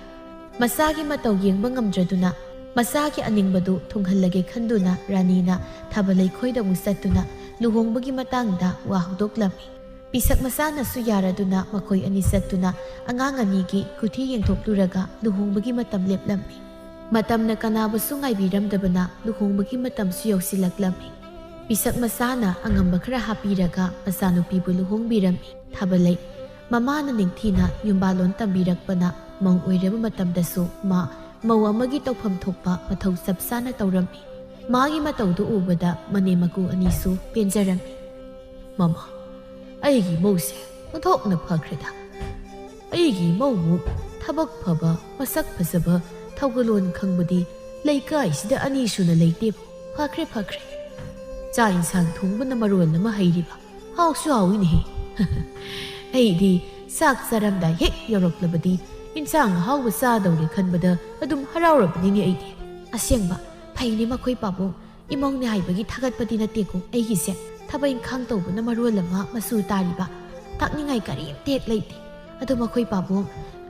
ꯃꯆꯥꯒꯤ ꯃꯇꯧ ꯌꯦꯡꯕ ꯉꯝꯗ꯭ꯔꯗꯨꯅ ꯃꯆꯥꯒꯤ ꯑꯅꯤꯡꯕꯗꯨ ꯊꯨꯡꯍꯜꯂꯒꯦ ꯈꯟꯗꯨꯅ ꯔꯥꯅꯤꯅ ꯊꯥꯕ ꯂꯩꯈꯣꯏꯗ ꯑꯃꯨꯛ ꯆꯠꯇꯨꯅ ꯂꯨꯍꯣꯡꯕꯒꯤ ꯃꯇꯥꯡꯗ ꯋꯥ ꯍꯧꯗꯣꯛꯂꯝꯃꯤ꯫ ꯄꯤꯁꯛ ꯃꯆꯥꯅꯁꯨ ꯌꯥꯔꯗꯨꯅ ꯃꯈꯣꯏ ꯑꯅꯤ ꯆꯠꯇꯨꯅ ꯑꯉꯥꯡ ꯑꯅꯤꯒꯤ ꯀꯨꯊꯤ ꯌꯦꯡꯊꯣꯛꯂꯨꯔꯒ ꯂꯨꯍꯣꯡꯕꯒꯤ ꯃꯇꯝ ꯂꯦꯞꯂꯝꯃꯤ꯫ ꯃꯇꯝꯅ ꯀꯅꯥꯕꯨꯁꯨ ꯉꯥꯏꯕꯤꯔꯝꯗꯕꯅ ꯂꯨꯍꯣꯡꯕꯒꯤ ꯃꯇꯝꯁꯨ ꯌꯧꯁꯤꯜꯂꯛꯂꯝꯃꯤ꯫ ꯄꯤꯁꯛ ꯃꯆꯥꯅ ꯑꯉꯝꯕ ꯈꯔ ꯍꯥꯞꯄꯤꯔꯒ ꯃꯆꯥꯅꯨꯄꯤꯕꯨ ꯂꯨꯍꯣꯡꯕꯤꯔꯝꯃꯤ꯫ ꯊꯥꯕ ꯂꯩ ꯃꯃꯥꯅ ꯅꯤꯡꯊꯤꯅ ꯌꯨꯝꯕꯥꯂꯣꯟ ꯇꯝꯕꯤꯔꯛꯄꯅ ꯃꯧ ꯑꯣꯏꯔꯕ ꯃꯇꯝꯗꯁꯨ ꯃꯥ ꯃꯧ ꯑꯃꯒꯤ ꯇꯧꯐꯝ ꯊꯣꯛꯄ ꯃꯊꯧ ꯆꯞ ꯆꯥꯅ ꯇꯧꯔꯝꯃꯤ꯫ ꯃꯥꯒꯤ ꯃꯇꯧꯗꯨ ꯎꯕꯗ ꯃꯅꯦꯝ ꯃꯀꯨ ꯑꯅꯤꯁꯨ ꯄꯦꯟꯖꯔꯝꯃꯤ꯫ "ꯃꯃꯥ, ꯑꯩꯒꯤ ꯃꯧꯁꯦ ꯑꯣꯟꯊꯣꯛꯅ ꯐꯈ꯭ꯔꯦꯗ꯫ ꯑꯩꯒꯤ ꯃꯧꯃꯨꯛ ꯊꯕꯛ ꯐꯕ, ꯃꯁꯛ ꯐꯖꯕ, ꯊꯧꯒꯜꯂꯣꯟ ꯈꯪꯕꯗꯤ ꯂꯩꯀꯥꯏꯁꯤꯗ ꯑꯅꯤ ꯁꯨꯅ ꯂꯩꯇꯦꯕꯨ꯫ ꯐꯈ꯭ꯔꯦ, ꯐꯈ꯭ꯔꯦ꯫ ꯆꯥꯛ ꯏꯟꯁꯥꯡ ꯊꯣꯡꯕꯅ ꯃꯔꯣꯜ ꯑꯃ ꯍꯩꯔꯤꯕ, ꯍꯥꯎꯁꯨ ꯍꯥꯎꯏꯅꯦꯍꯦ꯫ ꯑꯩꯗꯤ ꯆꯥꯛ ꯆꯥꯔꯝꯗꯥꯏ ꯍꯦꯛ ꯌꯧꯔꯛꯂꯕꯗꯤ ꯏꯟꯁꯥꯡ ꯑꯍꯥꯎꯕ ꯆꯥꯗꯧꯔꯦ ꯈꯟꯕꯗ ꯑꯗꯨꯝ ꯍꯔꯥꯎꯔꯕꯅꯤꯅꯦ ꯑꯩꯗꯤ꯫ ꯑꯁꯦꯡꯕ ꯐꯩꯅꯦ ꯃꯈꯣꯏ ꯄꯥꯕꯨꯡ꯫ ꯏꯃꯧꯅꯦ ꯍꯥꯏꯕꯒꯤ ꯊꯥꯒꯠꯄꯗꯤ ꯅꯠꯇꯦꯀꯣ ꯑꯩꯒꯤꯁꯦ꯫ ꯊꯕꯛ ꯏꯪꯈꯥꯡ ꯇꯧꯕꯅ ꯃꯔꯣꯜ ꯑꯃ ꯃꯆꯨ ꯇꯥꯔꯤꯕ꯫ ꯇꯥꯛꯅꯤꯡꯉꯥꯏ ꯀꯔꯤꯝꯇ ꯍꯦꯛ ꯂꯩꯇꯦ꯫ ꯑꯗꯣ ꯃꯈꯣꯏ ꯄꯥꯕꯨꯡ,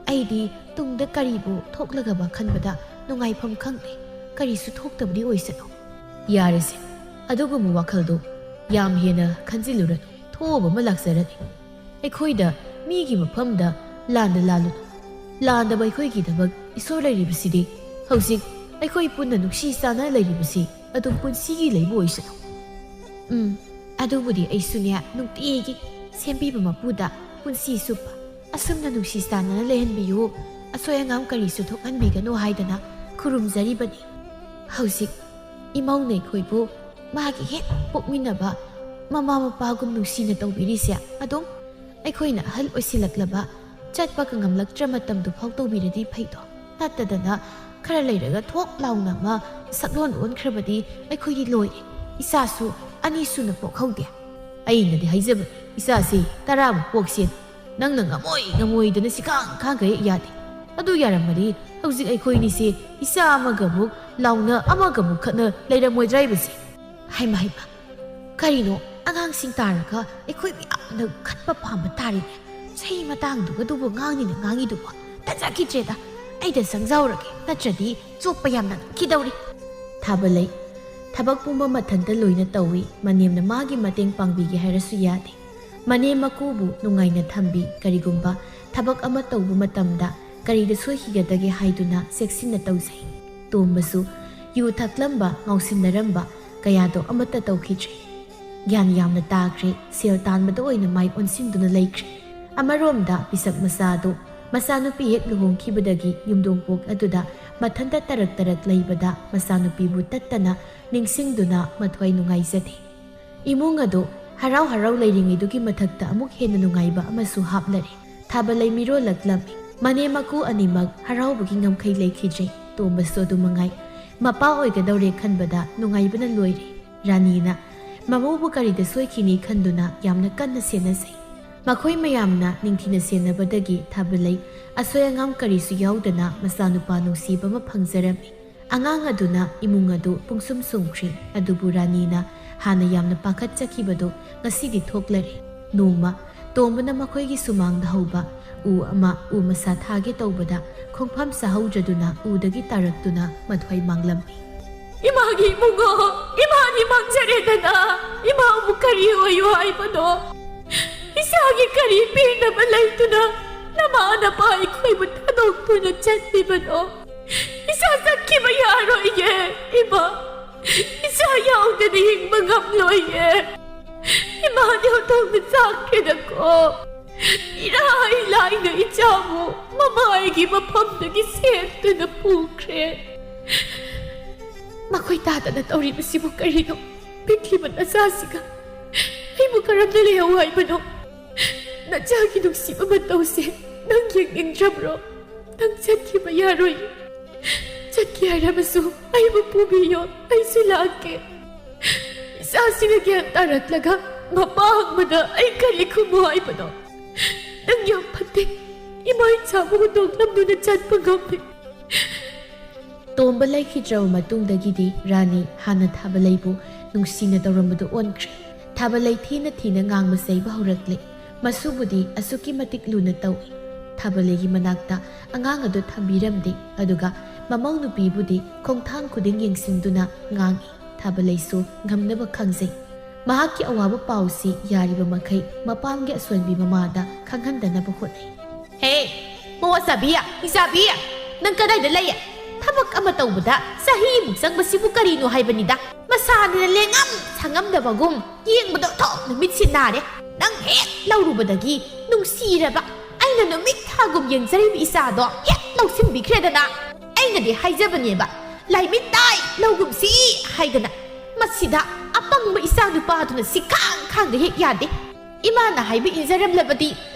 ꯑꯩꯗꯤ ꯇꯨꯡꯗ ꯀꯔꯤꯕꯨ ꯊꯣꯛꯂꯒꯕ ꯈꯟꯕꯗ ꯅꯨꯡꯉꯥꯏꯐꯝ ꯈꯪꯗꯦ꯫ ꯀꯔꯤꯁꯨ ꯊꯣꯛꯇꯕꯗꯤ ꯑꯣꯏꯁꯅꯨ꯫ ꯌꯥꯔꯦꯁꯦ, ꯑꯗꯨꯒꯨꯝꯕ ꯋꯥꯈꯜꯗꯣ ꯌꯥꯝ ꯍꯦꯟꯅ ꯈꯟꯖꯤꯜꯂꯨꯔꯅꯨ꯫ ꯊꯣꯛꯑꯕ ꯑꯃ ꯂꯥꯛꯆꯔꯅꯤ꯫ ꯑꯩꯈꯣꯏꯗ ꯃꯤꯒꯤ ꯃꯐꯝꯗ ꯂꯥꯟꯗ ꯂꯥꯜꯂꯨꯅꯨ꯫ ꯂꯥꯟꯗꯕ ꯑꯩꯈꯣꯏꯒꯤꯗꯃꯛ ꯏꯁꯣꯔ ꯂꯩꯔꯤꯕꯁꯤꯗꯤ꯫ ꯍꯧꯖꯤꯛ ꯑꯩꯈꯣꯏ ꯄꯨꯟꯅ ꯅꯨꯡꯁꯤ ꯆꯥꯟꯅ ꯂꯩꯔꯤꯕꯁꯤ ꯑꯗꯨꯝ ꯄꯨꯟꯁꯤꯒꯤ ꯂꯩꯕ ꯑꯣꯏꯁꯅꯨ꯫ ꯎꯝ, ꯑꯗꯨꯕꯨꯗꯤ ꯑꯩꯁꯨꯅꯦ ꯅꯨꯡꯇꯤꯒꯤ ꯁꯦꯝꯕꯤꯕ ꯃꯄꯨꯗ ꯄꯨꯟꯁꯤ ꯆꯨꯞꯄ ꯑꯁꯨꯝꯅ ꯅꯨꯡꯁꯤ ꯆꯥꯟꯅꯅ ꯂꯩꯍꯟꯕꯤꯌꯨ, ꯑꯁꯣꯏ ꯑꯉꯥꯝ ꯀꯔꯤꯁꯨ ꯊꯣꯛꯍꯟꯕꯤꯒꯅꯨ ꯍꯥꯏꯗꯅ ꯈꯨꯔꯨꯝꯖꯔꯤꯕꯅꯤ꯫ ꯍꯧꯖꯤꯛ ꯏꯃꯧꯅ ꯑꯩꯈꯣꯏꯕꯨ ꯃꯥꯒꯤ ꯍꯦꯛ ꯄꯣꯛꯃꯤꯟꯅꯕ ꯃꯃꯥ ꯃꯄꯥꯒꯨꯝ ꯅꯨꯡꯁꯤꯅ ꯇꯧꯕꯤꯔꯤꯁꯦ ꯑꯗꯨꯝ ꯑꯩꯈꯣꯏꯅ ꯑꯍꯜ ꯑꯣꯏꯁꯤꯜꯂꯛꯂꯕ ꯆꯠꯄꯒ ꯉꯝꯂꯛꯇ꯭ꯔ ꯃꯇꯝꯗꯨ ꯐꯥꯎ ꯇꯧꯕꯤꯔꯗꯤ ꯐꯩꯗꯣ꯫ ꯅꯠꯇꯗꯅ ꯈꯔ ꯂꯩꯔꯒ ꯊꯣꯛ ꯂꯥꯎꯅ ꯑꯃ ꯁꯛꯂꯣꯟ ꯑꯣꯟꯈ꯭ꯔꯕꯗꯤ ꯑꯩꯈꯣꯏꯗꯤ ꯂꯣꯏꯔꯦ꯫ ꯏꯆꯥꯁꯨ ꯑꯅꯤ ꯁꯨꯅ ꯄꯣꯛꯍꯧꯗꯦ꯫ ꯑꯩꯅꯗꯤ ꯍꯥꯏꯖꯕ, ꯏꯆꯥꯁꯤ ꯇꯔꯥꯃꯨꯛ ꯄꯣꯛꯁꯦ꯫ ꯅꯪꯅ ꯉꯝꯃꯣꯏ ꯉꯝꯃꯣꯏꯗꯅ ꯁꯤꯈꯥꯡ ꯈꯥꯡꯈꯩ ꯌꯥꯗꯦ꯫ ꯑꯗꯨ ꯌꯥꯔꯝꯃꯗꯤ ꯍꯧꯖꯤꯛ ꯑꯩꯈꯣꯏꯅꯤꯁꯦ ꯏꯆꯥ ꯑꯃꯒ ꯑꯃꯨꯛ ꯂꯥꯎꯅ ꯑꯃꯒ ꯑꯃꯨꯛ ꯈꯠꯅ ꯂꯩꯔꯝꯃꯣꯏꯗ꯭ꯔꯥ ꯍꯥꯏꯕꯁꯦ? ꯍꯩꯃ ꯍꯩꯃ, ꯀꯔꯤꯅꯣ ꯑꯉꯥꯡꯁꯤꯡ ꯇꯥꯔꯒ ꯑꯩꯈꯣꯏ ꯃꯌꯥꯝꯅ ꯈꯠꯄ ꯄꯥꯝꯕ ꯇꯥꯔꯤꯅꯦ꯫ ꯆꯍꯤ ꯃꯇꯥꯡꯗꯨꯒ ꯑꯗꯨꯕꯨ ꯉꯥꯡꯅꯤꯅ ꯉꯥꯡꯉꯤꯗꯨꯕꯨ꯫ ꯇꯟꯖꯈꯤꯗ꯭ꯔꯦꯗ, ꯑꯩꯗ ꯆꯪꯖꯍꯧꯔꯒꯦ, ꯅꯠꯇ꯭ꯔꯗꯤ ꯆꯣꯞꯄ ꯌꯥꯝꯅ ꯅꯪꯈꯤꯗꯧꯔꯤ꯫ ꯊꯥꯕ ꯂꯩ꯫ ꯊꯕꯛ ꯄꯨꯝꯕ ꯃꯊꯟꯇ ꯂꯣꯏꯅ ꯇꯧꯏ꯫ ꯃꯅꯦꯝꯅ ꯃꯥꯒꯤ ꯃꯇꯦꯡ ꯄꯥꯡꯕꯤꯒꯦ ꯍꯥꯏꯔꯁꯨ ꯌꯥꯗꯦ꯫ ꯃꯅꯦꯝ ꯃꯀꯨꯕꯨ ꯅꯨꯡꯉꯥꯏꯅ ꯊꯝꯕꯤ꯫ ꯀꯔꯤꯒꯨꯝꯕ ꯊꯕꯛ ꯑꯃ ꯇꯧꯕ ꯃꯇꯝꯗ ꯀꯔꯤꯗ ꯁꯣꯏꯈꯤꯒꯗꯒꯦ ꯍꯥꯏꯗꯨꯅ ꯆꯦꯛꯁꯤꯟꯅ ꯇꯧꯖꯩ꯫ ꯇꯣꯝꯕꯁꯨ ꯌꯨ ꯊꯛꯂꯝꯕ, ꯉꯥꯎꯁꯤꯟꯅꯔꯝꯕ ꯀꯌꯥꯗꯣ ꯑꯃꯠꯇ ꯇꯧꯈꯤꯗ꯭ꯔꯦ꯫ ꯒ꯭ꯌꯥꯟ ꯌꯥꯝꯅ ꯇꯥꯈ꯭ꯔꯦ, ꯁꯦꯜ ꯇꯥꯟꯕꯗ ꯑꯣꯏꯅ ꯃꯥꯏ ꯑꯣꯟꯁꯤꯟꯗꯨꯅ ꯂꯩꯈ꯭ꯔꯦ꯫ ꯑꯃꯔꯣꯝꯗ ꯄꯤꯁꯛ ꯃꯆꯥꯗꯨ, ꯃꯆꯥꯅꯨꯄꯤ ꯍꯦꯛ ꯂꯨꯍꯣꯡꯈꯤꯕꯗꯒꯤ ꯌꯨꯝꯗꯣꯡꯄꯣꯛ ꯑꯗꯨꯗ ꯃꯊꯟꯇ ꯇꯔꯛ ꯇꯔꯛ ꯂꯩꯕꯗ ꯃꯆꯥꯅꯨꯄꯤꯕꯨ ꯇꯠꯇꯅ ꯅꯤꯡꯁꯤꯡꯗꯨꯅ ꯃꯊ꯭ꯋꯥꯏ ꯅꯨꯡꯉꯥꯏꯖꯗꯦ꯫ ꯏꯃꯨꯡ ꯑꯗꯨ ꯍꯔꯥꯎ ꯍꯔꯥꯎ ꯂꯩꯔꯤꯉꯩꯗꯨꯒꯤ ꯃꯊꯛꯇ ꯑꯃꯨꯛ ꯍꯦꯟꯅ ꯅꯨꯡꯉꯥꯏꯕ ꯑꯃꯁꯨ ꯍꯥꯞꯂꯔꯦ꯫ ꯊꯥꯕ ꯂꯩ ꯃꯤꯔꯣꯜꯂꯛꯂꯝꯃꯤ꯫ ꯃꯅꯦꯝ ꯃꯀꯨ ꯑꯅꯤꯃꯛ ꯍꯔꯥꯎꯕꯒꯤ ꯉꯝꯈꯩ ꯂꯩꯈꯤꯗ꯭ꯔꯦ꯫ ꯇꯣꯝꯕꯁꯨ ꯑꯗꯨ ꯃꯉꯥꯏ꯫ ꯃꯄꯥ ꯑꯣꯏꯒꯗꯧꯔꯦ ꯈꯟꯕꯗ ꯅꯨꯡꯉꯥꯏꯕꯅ ꯂꯣꯏꯔꯦ꯫ ꯔꯥꯅꯤꯅ ꯃꯃꯧꯕꯨ ꯀꯔꯤꯗ ꯁꯣꯏꯈꯤꯅꯤ ꯈꯟꯗꯨꯅ ꯌꯥꯝꯅ ꯀꯟꯅ ꯁꯦꯟꯅꯖꯩ꯫ ꯃꯈꯣꯏ ꯃꯌꯥꯝꯅ ꯅꯤꯡꯊꯤꯅ ꯁꯦꯟꯅꯕꯗꯒꯤ ꯊꯥꯕ ꯂꯩ ꯑꯁꯣꯏ ꯑꯉꯥꯝ ꯀꯔꯤꯁꯨ ꯌꯥꯎꯗꯅ ꯃꯆꯥꯅꯨꯄꯥ ꯅꯨꯡꯁꯤꯕ ꯑꯃ ꯐꯪꯖꯔꯝꯃꯤ꯫ ꯑꯉꯥꯡ ꯑꯗꯨꯅ ꯏꯃꯨꯡ ꯑꯗꯨ ꯄꯨꯡꯁꯨꯝ ꯁꯨꯝꯈ꯭ꯔꯦ, ꯑꯗꯨꯕꯨ ꯔꯥꯅꯤꯅ ꯍꯥꯟꯅ ꯌꯥꯝꯅ ꯄꯥꯈꯠꯆꯈꯤꯕꯗꯨ ꯉꯁꯤꯗꯤ ꯊꯣꯛꯂꯔꯦ꯫ ꯅꯣꯡꯃ ꯇꯣꯝꯕꯅ ꯃꯈꯣꯏꯒꯤ ꯁꯨꯃꯥꯡꯗ ꯍꯧꯕ ꯎ ꯑꯃ ꯎ ꯃꯁꯥ ꯊꯥꯒꯦ ꯇꯧꯕꯗ ꯈꯣꯡꯐꯝ ꯆꯥꯍꯧꯗ꯭ꯔꯗꯨꯅ ꯎꯗꯒꯤ ꯇꯥꯔꯛꯇꯨꯅ ꯃꯊ꯭ꯋꯥꯏ ꯃꯥꯡꯂꯝꯃꯤ꯫ ꯏꯃꯥꯒꯤ ꯏꯕꯨꯡꯉꯣ, ꯏꯃꯥꯗꯤ ꯃꯥꯡꯖꯔꯦꯗꯅ, ꯏꯃꯥꯕꯨ ꯀꯔꯤ ꯑꯣꯏꯌꯨ ꯍꯥꯏꯕꯅꯣ? ꯏꯆꯥꯒꯤ ꯀꯔꯤ ꯄꯦꯟꯅꯕ ꯂꯩꯇꯨꯅ ꯅꯃꯥ ꯅꯄꯥ ꯑꯩꯈꯣꯏꯕꯨ ꯊꯥꯗꯣꯛꯇꯨꯅ ꯆꯠꯂꯤꯕꯅꯣ? ꯏꯆꯥ ꯆꯠꯈꯤꯕ ꯌꯥꯔꯣꯏꯌꯦ, ꯏꯃꯥ꯫ ꯏꯆꯥ ꯌꯥꯎꯗꯅ ꯍꯤꯡꯕ ꯉꯝꯂꯣꯏꯌꯦ꯫ ꯏꯃꯥꯗꯤ ꯍꯧꯗꯣꯡꯅ ꯆꯥꯈ꯭ꯔꯦꯗꯀꯣ꯫ ꯏꯔꯥꯏ ꯂꯥꯏꯅ ꯏꯆꯥꯕꯨ ꯃꯃꯥꯏꯒꯤ ꯃꯐꯝꯗꯒꯤ ꯁꯦꯠꯇꯨꯅ ꯄꯨꯈ꯭ꯔꯦ꯫ ꯃꯈꯣꯏ ꯇꯥꯗꯅ ꯇꯧꯔꯤꯕꯁꯤꯕꯨ ꯀꯔꯤꯅꯣ? ꯄꯤꯛꯂꯤꯕ ꯅꯆꯥꯁꯤꯒ ꯑꯩꯕꯨ ꯀꯔꯝꯅ ꯂꯩꯍꯧ ꯍꯥꯏꯕꯅꯣ? ꯅꯆꯥꯒꯤ ꯅꯨꯡꯁꯤꯕ ꯃꯇꯧꯁꯦ ꯅꯪ ꯌꯦꯡꯅꯤꯡꯗ꯭ꯔꯕ꯭ꯔꯣ? ꯅꯪ ꯆꯠꯈꯤꯕ ꯌꯥꯔꯣꯏ꯫ ꯆꯠꯀꯦ ꯍꯥꯏꯔꯕꯁꯨ ꯑꯩꯕꯨ ꯄꯨꯕꯤꯌꯣ, ꯑꯩꯁꯨ ꯂꯥꯛꯀꯦ꯫ ꯏꯆꯥꯁꯤꯅ ꯒ꯭ꯌꯥꯟ ꯇꯥꯔꯛꯂꯒ ꯃꯄꯥ ꯍꯪꯕꯗ ꯑꯩ ꯀꯔꯤ ꯈꯨꯝꯃꯨ ꯍꯥꯏꯕꯅꯣ? ꯅꯪ ꯌꯥꯝ ꯐꯠꯇꯦ꯫ ꯏꯃꯥ ꯏꯆꯥꯕꯨ ꯍꯨꯟꯗꯣꯛꯂꯝꯗꯨꯅ ꯆꯠꯄ ꯉꯝꯃꯦ꯫ ꯇꯣꯝꯕ ꯂꯩꯈꯤꯗ꯭ꯔꯕ ꯃꯇꯨꯡꯗꯒꯤꯗꯤ ꯔꯥꯅꯤ ꯍꯥꯟꯅ ꯊꯥꯕꯂꯩꯕꯨ ꯅꯨꯡꯁꯤꯅ ꯇꯧꯔꯝꯕꯗꯨ ꯑꯣꯟꯈ꯭ꯔꯦ꯫ ꯊꯥꯕꯂꯩ ꯊꯤꯅ ꯊꯤꯅ ꯉꯥꯡꯕ ꯆꯩꯕ ꯍꯧꯔꯛꯂꯦ꯫ ꯃꯁꯨꯕꯨꯗꯤ ꯑꯁꯨꯛꯀꯤ ꯃꯇꯤꯛ ꯂꯨꯅ ꯇꯧꯏ꯫ ꯊꯥꯕꯂꯩꯒꯤ ꯃꯅꯥꯛꯇ ꯑꯉꯥꯡ ꯑꯗꯨ ꯊꯝꯕꯤꯔꯝꯗꯦ, ꯑꯗꯨꯒ ꯃꯃꯧ ꯅꯨꯄꯤꯕꯨꯗꯤ ꯈꯣꯡꯊꯥꯡ ꯈꯨꯗꯤꯡ ꯌꯦꯡꯁꯤꯟꯗꯨꯅ ꯉꯥꯡꯏ꯫ ꯊꯥꯕꯂꯩꯁꯨ ꯉꯝꯅꯕ ꯈꯪꯖꯩ꯫ ꯃꯍꯥꯛꯀꯤ ꯑꯋꯥꯕ ꯄꯥꯎꯁꯤ ꯌꯥꯔꯤꯕ ꯃꯈꯩ ꯃꯄꯥꯝꯒꯤ ꯑꯁꯣꯟꯕꯤ ꯃꯃꯥꯗ ꯈꯪꯍꯟꯗꯅꯕ ꯍꯣꯠꯅꯩ꯫ ꯍꯦ, ꯃꯋꯥ ꯆꯥꯕꯤ, ꯏꯆꯥꯕꯤ, ꯅꯪ ꯀꯗꯥꯏꯗ ꯂꯩ? ꯊꯕꯛ ꯑꯃ ꯇꯧꯕꯗ ꯆꯍꯤꯃꯨꯛ ꯆꯪꯕꯁꯤꯕꯨ ꯀꯔꯤꯅꯣ ꯍꯥꯏꯕꯅꯤꯗ꯫ ꯃꯁꯥꯅꯤꯅ ꯂꯦꯡꯉꯝ ꯁꯥꯉꯝꯗꯕꯒꯨꯝ ꯌꯦꯡꯕꯗ ꯊꯣꯛ ꯅꯨꯃꯤꯠꯁꯤ ꯅꯥꯔꯦ꯫ ꯅꯪ ꯍꯦꯛ ꯂꯧꯔꯨꯕꯗꯒꯤ ꯅꯨꯡꯁꯤꯔꯕ ꯑꯩꯅ ꯅꯨꯃꯤꯠ ꯊꯥꯒꯨꯝ ꯌꯦꯡꯖꯔꯤꯕ ꯏꯆꯥꯗꯣ ꯍꯦꯛ ꯂꯧꯁꯤꯟꯕꯤꯈ꯭ꯔꯦꯗꯅ꯫ ꯑꯩꯅꯗꯤ ꯍꯥꯏꯖꯕꯅꯦꯕ, ꯂꯥꯏꯃꯤꯠ ꯇꯥꯏ ꯂꯧꯒꯨꯝꯁꯤ ꯍꯥꯏꯗꯅ꯫ ꯃꯁꯤꯗ ꯑꯄꯪꯕ ꯏꯆꯥ ꯅꯨꯄꯥꯗꯨꯅ ꯁꯤꯈꯥꯡ ꯈꯥꯡꯗ ꯍꯦꯛ ꯌꯥꯗꯦ꯫ ꯏꯃꯥꯅ ꯍꯥꯏꯕ ꯏꯟꯖꯔꯝꯂꯕꯗꯤ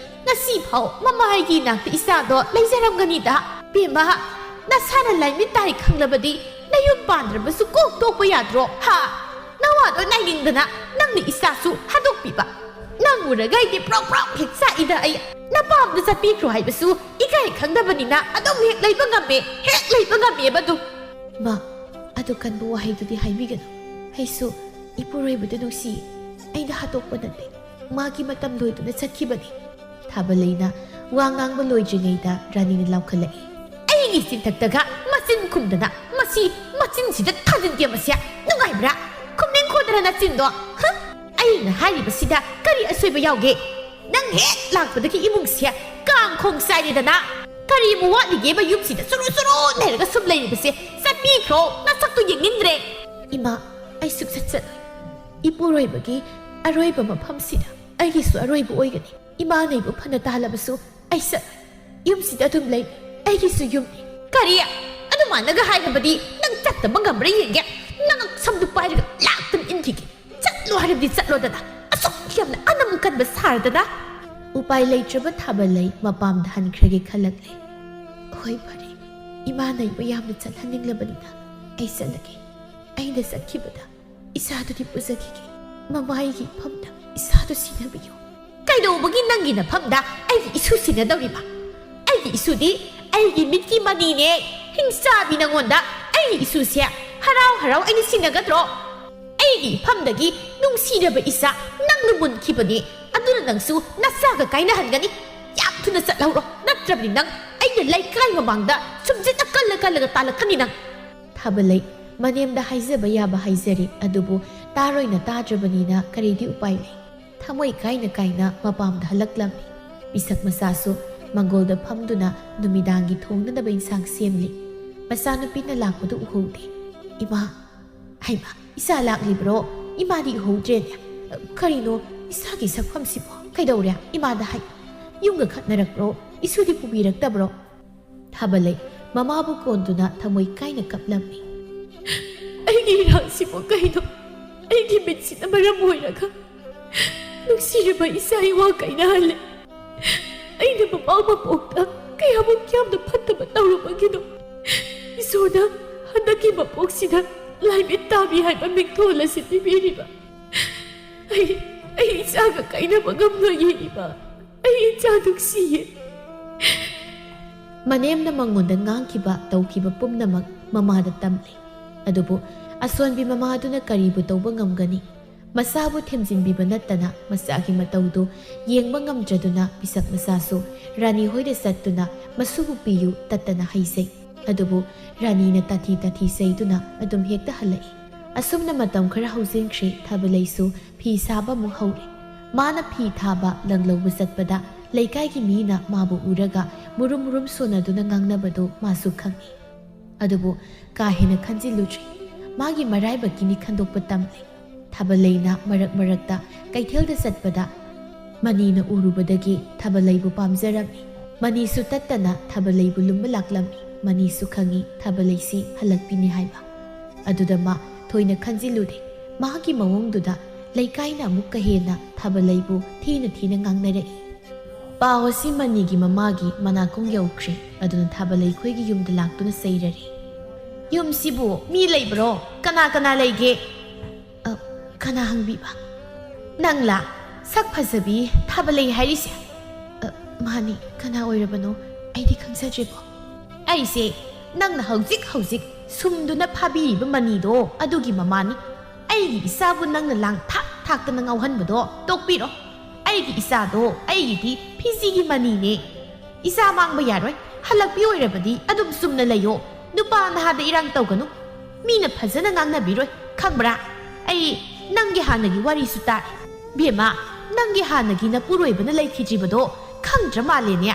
ꯉꯁꯤ ꯐꯥꯎ ꯃꯃꯥꯒꯤ ꯏꯅꯥꯛꯇ ꯏꯆꯥꯗꯣ ꯂꯩꯖꯔꯝꯒꯅꯤꯗ꯫ ꯕꯦꯝꯃ, ꯅꯁꯥꯅ ꯂꯥꯏꯃꯤꯠ ꯇꯥꯏ ꯈꯪꯂꯕꯗꯤ ꯅꯌꯨꯝ ꯄꯥꯟꯗ꯭ꯔꯕꯁꯨ ꯀꯣꯛ ꯇꯣꯛꯄ ꯌꯥꯗ꯭ꯔꯣ? ꯍꯥ? ꯅꯋꯥꯗꯣ ꯉꯥꯏꯅꯤꯡꯗꯅ ꯅꯪꯅ ꯏꯆꯥꯁꯨ ꯍꯥꯗꯣꯛꯄꯤꯕ꯫ ꯅꯪ ꯎꯔꯒ ꯑꯩꯗꯤ ꯄ꯭ꯔꯣꯛ ꯄ꯭ꯔꯣꯛ ꯍꯦꯛ ꯆꯥꯛꯏꯗ ꯑꯩ꯫ ꯅꯄꯥꯝꯗ ꯆꯠꯄꯤꯈ꯭ꯔꯣ ꯍꯥꯏꯕꯁꯨ ꯏꯀꯥꯏ ꯈꯪꯗꯕꯅꯤꯅ ꯑꯗꯨꯝ ꯍꯦꯛ ꯂꯩꯕ ꯉꯝꯃꯦ, ꯍꯦꯛ ꯂꯩꯕ ꯉꯝꯃꯦꯕ ꯑꯗꯨꯝ꯫ ꯃꯥ, ꯑꯗꯨ ꯀꯟꯕ ꯋꯥꯍꯩꯗꯨꯗꯤ ꯍꯥꯏꯕꯤꯒꯅꯨ꯫ ꯑꯩꯁꯨ ꯏꯄꯨꯔꯣꯏꯕꯗꯨ ꯅꯨꯡꯁꯤꯌꯦ꯫ ꯑꯩꯅ ꯍꯥꯠꯇꯣꯛꯄ ꯅꯠꯇꯦ꯫ ꯃꯥꯒꯤ ꯃꯇꯝ ꯂꯣꯏꯗꯨꯅ ꯆꯠꯈꯤꯕꯅꯤ꯫ ꯊꯥꯕꯂꯩꯅ ꯋꯥ ꯉꯥꯡꯕ ꯂꯣꯏꯗ꯭ꯔꯤꯉꯩꯗ ꯔꯥꯅꯤꯅ ꯂꯥꯎꯈꯠꯂꯛꯏ꯫ ꯑꯩꯒꯤ ꯆꯤꯟꯊꯛꯇꯒ ꯃꯆꯤꯟ ꯈꯨꯝꯗꯅ ꯃꯁꯤ ꯃꯆꯤꯟꯁꯤꯗ ꯊꯥꯖꯤꯟꯒꯦ ꯃꯁꯦ꯫ ꯅꯨꯡꯉꯥꯏꯕ꯭ꯔꯥ? ꯈꯨꯝꯅꯤꯡꯈꯣꯗ꯭ꯔ ꯅꯆꯤꯟꯗꯣ? ꯍ? ꯑꯩꯅ ꯍꯥꯏꯔꯤꯕꯁꯤꯗ ꯀꯔꯤ ꯑꯁꯣꯏꯕ ꯌꯥꯎꯒꯦ? ꯅꯪ ꯍꯦꯛ ꯂꯥꯛꯄꯗꯒꯤ ꯏꯃꯨꯡꯁꯦ ꯀꯥꯡ ꯈꯣꯡ ꯆꯥꯏꯔꯦꯗꯅ꯫ ꯀꯔꯤꯕꯨ ꯋꯥꯠꯂꯤꯒꯦꯕ ꯌꯨꯝꯁꯤꯗ ꯆꯨꯔꯨ ꯆꯨꯔꯨ ꯂꯩꯔꯒ ꯁꯨꯝ ꯂꯩꯔꯤꯕꯁꯦ? ꯆꯠꯄꯤꯈ꯭ꯔꯣ, ꯅꯁꯛꯇꯨ ꯌꯦꯡꯅꯤꯡꯗ꯭ꯔꯦ꯫ ꯏꯃꯥ, ꯑꯩ ꯁꯨꯛꯆꯠ ꯆꯠꯂꯣꯏ꯫ ꯏꯄꯨꯔꯣꯏꯕꯒꯤ ꯑꯔꯣꯏꯕ ꯃꯐꯝꯁꯤꯗ ꯑꯩꯒꯤꯁꯨ ꯑꯔꯣꯏꯕ ꯑꯣꯏꯒꯅꯤ꯫ ꯏꯃꯥꯅ ꯑꯩꯕꯨ ꯐꯅ ꯇꯥꯜꯂꯕꯁꯨ ꯑꯩ ꯆꯠꯂꯣꯏ꯫ ꯌꯨꯝꯁꯤꯗ ꯑꯗꯨꯝ ꯂꯩ꯫ ꯑꯩꯒꯤꯁꯨ ꯌꯨꯝꯅꯤ꯫ ꯀꯔꯤ? ꯑꯗꯨꯃꯥꯏꯅꯒ ꯍꯥꯏꯔꯕꯗꯤ ꯅꯪ ꯆꯠꯇꯕ ꯉꯝꯕ꯭ꯔꯥ ꯌꯦꯡꯒꯦ꯫ ꯅꯪ ꯁꯝꯗꯨ ꯄꯥꯏꯔꯒ ꯂꯥꯛꯇꯅ ꯏꯟꯈꯤꯒꯦ꯫ ꯆꯠꯂꯣ ꯍꯥꯏꯔꯕꯗꯤ ꯆꯠꯂꯣꯗꯅ꯫ ꯑꯁꯨꯛ ꯌꯥꯝꯅ ꯑꯅꯝ ꯀꯟꯕ ꯁꯥꯔꯗꯅ꯫ ꯎꯄꯥꯏ ꯂꯩꯇ꯭ꯔꯕ ꯊꯥꯕꯂꯩ ꯃꯄꯥꯝꯗ ꯍꯟꯈ꯭ꯔꯒꯦ ꯈꯜꯂꯛꯂꯦ꯫ "ꯍꯣꯏ, ꯐꯔꯦ, ꯏꯃꯥꯅ ꯑꯩꯕꯨ ꯌꯥꯝꯅ ꯆꯠꯍꯟꯅꯤꯡꯂꯕꯅꯤꯅ ꯑꯩ ꯆꯠꯂꯒꯦ꯫ ꯑꯩꯅ ꯆꯠꯈꯤꯕꯗ ꯏꯁꯥꯗꯨꯗꯤ ꯄꯨꯖꯈꯤꯒꯦ꯫ ꯃꯃꯥ, ꯑꯩꯒꯤ ꯏꯐꯝꯗ ꯏꯁꯥꯗꯨ ꯁꯤꯟꯅꯕꯤꯌꯨ"꯫ "ꯀꯩꯗꯧꯕꯒꯤ ꯅꯪꯒꯤ ꯅꯐꯝꯗ ꯑꯩꯒꯤ ꯏꯁꯨ ꯁꯤꯟꯅꯗꯧꯔꯤꯕ? ꯑꯩꯒꯤ ꯏꯁꯨꯗꯤ ꯑꯩꯒꯤ ꯃꯤꯠꯀꯤ ꯃꯅꯤꯅꯦ꯫ ꯍꯤꯡꯆꯥꯕꯤ, ꯅꯉꯣꯟꯗ ꯑꯩꯒꯤ ꯏꯁꯨꯁꯦ ꯍꯔꯥꯎ ꯍꯔꯥꯎ ꯑꯩꯅ ꯁꯤꯟꯅꯒꯗ꯭ꯔꯣ? ꯑꯩꯒꯤ ꯏꯐꯝꯗꯒꯤ ꯅꯨꯡꯁꯤꯔꯕ ꯏꯆꯥ ꯅꯪꯅ ꯃꯨꯟꯈꯤꯕꯅꯤ꯫ ꯑꯗꯨꯅ ꯅꯪꯁꯨ ꯅꯆꯥꯒ ꯀꯥꯏꯅꯍꯟꯒꯅꯤ꯫ ꯌꯥꯝ ꯊꯨꯅ ꯆꯠꯍꯧꯔꯣ, ꯅꯠꯇ꯭ꯔꯕꯗꯤ ꯅꯪ ꯑꯩꯅ ꯂꯩꯀꯥꯏ ꯃꯃꯥꯡꯗ ꯁꯨꯝꯖꯤꯠꯅ ꯀꯜꯂ ꯀꯜꯂꯒ ꯇꯥꯜꯂꯛꯀꯅꯤ ꯅꯪ"꯫ ꯊꯥꯕꯂꯩ ꯃꯅꯦꯝꯗ ꯍꯥꯏꯖꯕ ꯌꯥꯕ ꯍꯥꯏꯖꯔꯦ, ꯑꯗꯨꯕꯨ ꯇꯥꯔꯣꯏꯅ ꯇꯥꯗ꯭ꯔꯕꯅꯤꯅ ꯀꯔꯤꯗꯤ ꯎꯄꯥꯏ ꯂꯩ? ꯊꯃꯣꯏ ꯀꯥꯏꯅ ꯀꯥꯏꯅ ꯃꯄꯥꯝꯗ ꯍꯜꯂꯛꯂꯝꯃꯤ꯫ ꯄꯤꯁꯛ ꯃꯆꯥꯁꯨ ꯃꯪꯒꯣꯜꯗ ꯐꯝꯗꯨꯅ ꯅꯨꯃꯤꯗꯥꯡꯒꯤ ꯊꯣꯡꯅꯅꯕ ꯏꯟꯁꯥꯡ ꯁꯦꯝꯂꯤ꯫ ꯃꯆꯥꯅꯨꯄꯤꯅ ꯂꯥꯛꯄꯗꯨ ꯎꯍꯧꯗꯦ꯫ "ꯏꯃꯥ, ꯍꯩꯃꯥ, ꯏꯆꯥ ꯂꯥꯛꯂꯤꯕ꯭ꯔꯣ? ꯏꯃꯥꯗꯤ ꯎꯍꯧꯗ꯭ꯔꯦꯅꯦ꯫ ꯀꯔꯤꯅꯣ ꯏꯆꯥꯒꯤ ꯁꯛꯐꯝꯁꯤꯕꯣ? ꯀꯩꯗꯧꯔꯦ? ꯏꯃꯥꯗ ꯍꯥꯏ꯫ ꯌꯨꯝꯒ ꯈꯠꯅꯔꯛꯄ꯭ꯔꯣ? ꯏꯁꯨꯗꯤ ꯄꯨꯕꯤꯔꯛꯇꯕ꯭ꯔꯣ?" ꯊꯥꯕꯂꯩ ꯃꯃꯥꯕꯨ ꯀꯣꯟꯗꯨꯅ ꯊꯃꯣꯏ ꯀꯥꯏꯅ ꯀꯞꯂꯝꯃꯤ꯫ "ꯑꯩꯒꯤ ꯏꯔꯥꯜꯁꯤꯕꯨ ꯀꯩꯅꯣ? ꯑꯩꯒꯤ ꯃꯤꯠꯁꯤꯅ ꯃꯔꯝ ꯑꯣꯏꯔꯒ ꯅꯨꯡꯁꯤꯔꯕ ꯏꯆꯥ ꯏꯋꯥ ꯀꯥꯏꯅꯍꯜꯂꯦ꯫ ꯑꯩꯅ ꯃꯃꯥ ꯃꯄꯣꯛꯇ ꯀꯌꯥꯃꯨꯛ ꯌꯥꯝꯅ ꯐꯠꯇꯕ ꯇꯧꯔꯨꯕꯒꯤꯅꯣ? ꯏꯁꯣꯔꯅ ꯍꯟꯗꯛꯀꯤ ꯃꯄꯣꯛꯁꯤꯗ ꯂꯥꯏꯃꯤꯠ ꯇꯥꯕꯤ ꯍꯥꯏꯕ ꯃꯤꯡꯊꯣꯜ ꯑꯁꯤ ꯄꯤꯕꯤꯔꯤꯕ꯫ ꯑꯩ, ꯑꯩ ꯏꯆꯥꯒ ꯀꯥꯏꯅꯕ ꯉꯝꯂꯣꯏꯌꯦ, ꯏꯃꯥ꯫ ꯑꯩ ꯏꯆꯥ ꯅꯨꯡꯁꯤꯌꯦ"꯫ ꯃꯅꯦꯝꯅ ꯃꯉꯣꯟꯗ ꯉꯥꯡꯈꯤꯕ, ꯇꯧꯈꯤꯕ ꯄꯨꯝꯅꯃꯛ ꯃꯃꯥꯗ ꯇꯝꯂꯦ꯫ ꯑꯗꯨꯕꯨ ꯑꯁꯣꯟꯕꯤ ꯃꯃꯥ ꯑꯗꯨꯅ ꯀꯔꯤꯕꯨ ꯇꯧꯕ ꯉꯝꯒꯅꯤ? ꯃꯆꯥꯕꯨ ꯊꯦꯝꯖꯤꯟꯕꯤꯕ ꯅꯠꯇꯅ ꯃꯆꯥꯒꯤ ꯃꯇꯧꯗꯨ ꯌꯦꯡꯕ ꯉꯝꯗ꯭ꯔꯗꯨꯅ ꯄꯤꯁꯛ ꯃꯆꯥꯁꯨ ꯔꯥꯅꯤ ꯍꯣꯏꯗ ꯆꯠꯇꯨꯅ ꯃꯁꯨꯕꯨ ꯄꯤꯌꯨ ꯇꯠꯇꯅ ꯍꯩꯖꯩ꯫ ꯑꯗꯨꯕꯨ ꯔꯥꯅꯤꯅ ꯇꯥꯊꯤ ꯇꯥꯊꯤ ꯆꯩꯗꯨꯅ ꯑꯗꯨꯝ ꯍꯦꯛꯇ ꯍꯜꯂꯛꯏ꯫ ꯑꯁꯨꯝꯅ ꯃꯇꯝ ꯈꯔ ꯍꯧꯖꯤꯟꯈ꯭ꯔꯦ꯫ ꯊꯥꯕꯂꯩꯁꯨ ꯐꯤ ꯁꯥꯕ ꯑꯃꯨꯛ ꯍꯧꯔꯦ꯫ ꯃꯥꯅ ꯐꯤ ꯊꯥꯕ ꯂꯪ ꯂꯧꯕ ꯆꯠꯄꯗ ꯂꯩꯀꯥꯏꯒꯤ ꯃꯤꯅ ꯃꯥꯕꯨ ꯎꯔꯒ ꯃꯨꯔꯨꯝ ꯃꯨꯔꯨꯝ ꯁꯣꯟꯅꯗꯨꯅ ꯉꯥꯡꯅꯕꯗꯨ ꯃꯥꯁꯨ ꯈꯪꯏ꯫ ꯑꯗꯨꯕꯨ ꯀꯥ ꯍꯦꯟꯅ ꯈꯟꯖꯤꯜꯂꯨꯗ꯭ꯔꯤ꯫ ꯃꯥꯒꯤ ꯃꯔꯥꯏꯕꯛꯀꯤꯅꯤ ꯈꯟꯗꯣꯛꯄ ꯇꯝꯂꯦ꯫ ꯊꯥꯕꯂꯩꯅ ꯃꯔꯛ ꯃꯔꯛꯇ ꯀꯩꯊꯦꯜꯗ ꯆꯠꯄꯗ ꯃꯅꯤꯅ ꯎꯔꯨꯕꯗꯒꯤ ꯊꯥꯕꯂꯩꯕꯨ ꯄꯥꯝꯖꯔꯝꯃꯤ꯫ ꯃꯅꯤꯁꯨ ꯇꯠꯇꯅ ꯊꯥꯕꯂꯩꯕꯨ ꯂꯨꯝꯕ ꯂꯥꯛꯂꯝꯃꯤ꯫ ꯃꯅꯤꯁꯨ ꯈꯪꯏ ꯊꯥꯕꯂꯩꯁꯤ ꯍꯜꯂꯛꯄꯤꯅꯤ ꯍꯥꯏꯕ꯫ ꯑꯗꯨꯗ ꯃꯥ ꯊꯣꯏꯅ ꯈꯟꯖꯤꯜꯂꯨꯗꯦ꯫ ꯃꯥꯒꯤ ꯃꯑꯣꯡꯗꯨꯗ ꯂꯩꯀꯥꯏꯅ ꯑꯃꯨꯛꯀ ꯍꯦꯟꯅ ꯊꯥꯕꯂꯩꯕꯨ ꯊꯤꯅ ꯊꯤꯅ ꯉꯥꯡꯅꯔꯛꯏ꯫ ꯄꯥꯎ ꯑꯁꯤ ꯃꯅꯤꯒꯤ ꯃꯃꯥꯒꯤ ꯃꯅꯥꯀꯣꯡ ꯌꯧꯈ꯭ꯔꯦ꯫ ꯑꯗꯨꯅ ꯊꯥꯕꯂꯩꯈꯣꯏꯒꯤ ꯌꯨꯝꯗ ꯂꯥꯛꯇꯨꯅ ꯆꯩꯔꯔꯦ꯫ "ꯌꯨꯝꯁꯤꯕꯨ ꯃꯤ ꯂꯩꯕ꯭ꯔꯣ? ꯀꯅꯥ ꯀꯅꯥ ꯂꯩꯒꯦ?" "ꯑ, ꯀꯅꯥ ꯍꯪꯕꯤꯕ?" "ꯅꯪꯂꯥ? ꯁꯛ ꯐꯖꯕꯤ ꯊꯥꯕꯂꯩ ꯍꯥꯏꯔꯤꯁꯦ?" "ꯑ, ꯃꯥꯅꯤ, ꯀꯅꯥ ꯑꯣꯏꯔꯕꯅꯣ? ꯑꯩꯗꯤ ꯈꯪꯖꯗ꯭ꯔꯦꯕꯣ꯫" "ꯑꯩꯁꯦ ꯅꯪꯅ ꯍꯧꯖꯤꯛ ꯍꯧꯖꯤꯛ ꯁꯨꯝꯗꯨꯅ ꯐꯥꯕꯤꯔꯤꯕ ꯃꯅꯤꯗꯣ, ꯑꯗꯨꯒꯤ ꯃꯃꯥꯅꯤ꯫ ꯑꯩꯒꯤ ꯏꯆꯥꯕꯨ ꯅꯪꯅ ꯂꯥꯡ ꯊꯥꯛ ꯊꯥꯛꯇꯅ ꯉꯥꯎꯍꯟꯕꯗꯣ ꯇꯣꯛꯄꯤꯔꯣ꯫ ꯑꯩꯒꯤ ꯏꯆꯥꯗꯣ ꯑꯩꯒꯤꯗꯤ ꯐꯤꯖꯤꯒꯤ ꯃꯅꯤꯅꯦ꯫ ꯏꯆꯥ ꯃꯥꯡꯕ ꯌꯥꯔꯣꯏ꯫ ꯍꯜꯂꯛꯄꯤ ꯑꯣꯏꯔꯕꯗꯤ ꯑꯗꯨꯝ ꯆꯨꯝꯅ ꯂꯩꯌꯣ꯫ ꯅꯨꯄꯥ ꯅꯍꯥꯗ ꯏꯔꯥꯡ ꯇꯧꯒꯅꯨ꯫ ꯃꯤꯅ ꯐꯖꯅ ꯉꯥꯡꯅꯕꯤꯔꯣꯏ, ꯈꯪꯕ꯭ꯔꯥ? ꯑꯩ ꯅꯪꯒꯤ ꯍꯥꯟꯅꯒꯤ ꯋꯥꯔꯤꯁꯨ ꯇꯥꯔꯦ꯫ ꯕꯦꯝꯃ, ꯅꯪꯒꯤ ꯍꯥꯟꯅꯒꯤ ꯅꯄꯨꯔꯣꯏꯕꯅ ꯂꯩꯈꯤꯗ꯭ꯔꯤꯕꯗꯣ ꯈꯪꯗ꯭ꯔ ꯃꯥꯜꯂꯦꯅꯦ꯫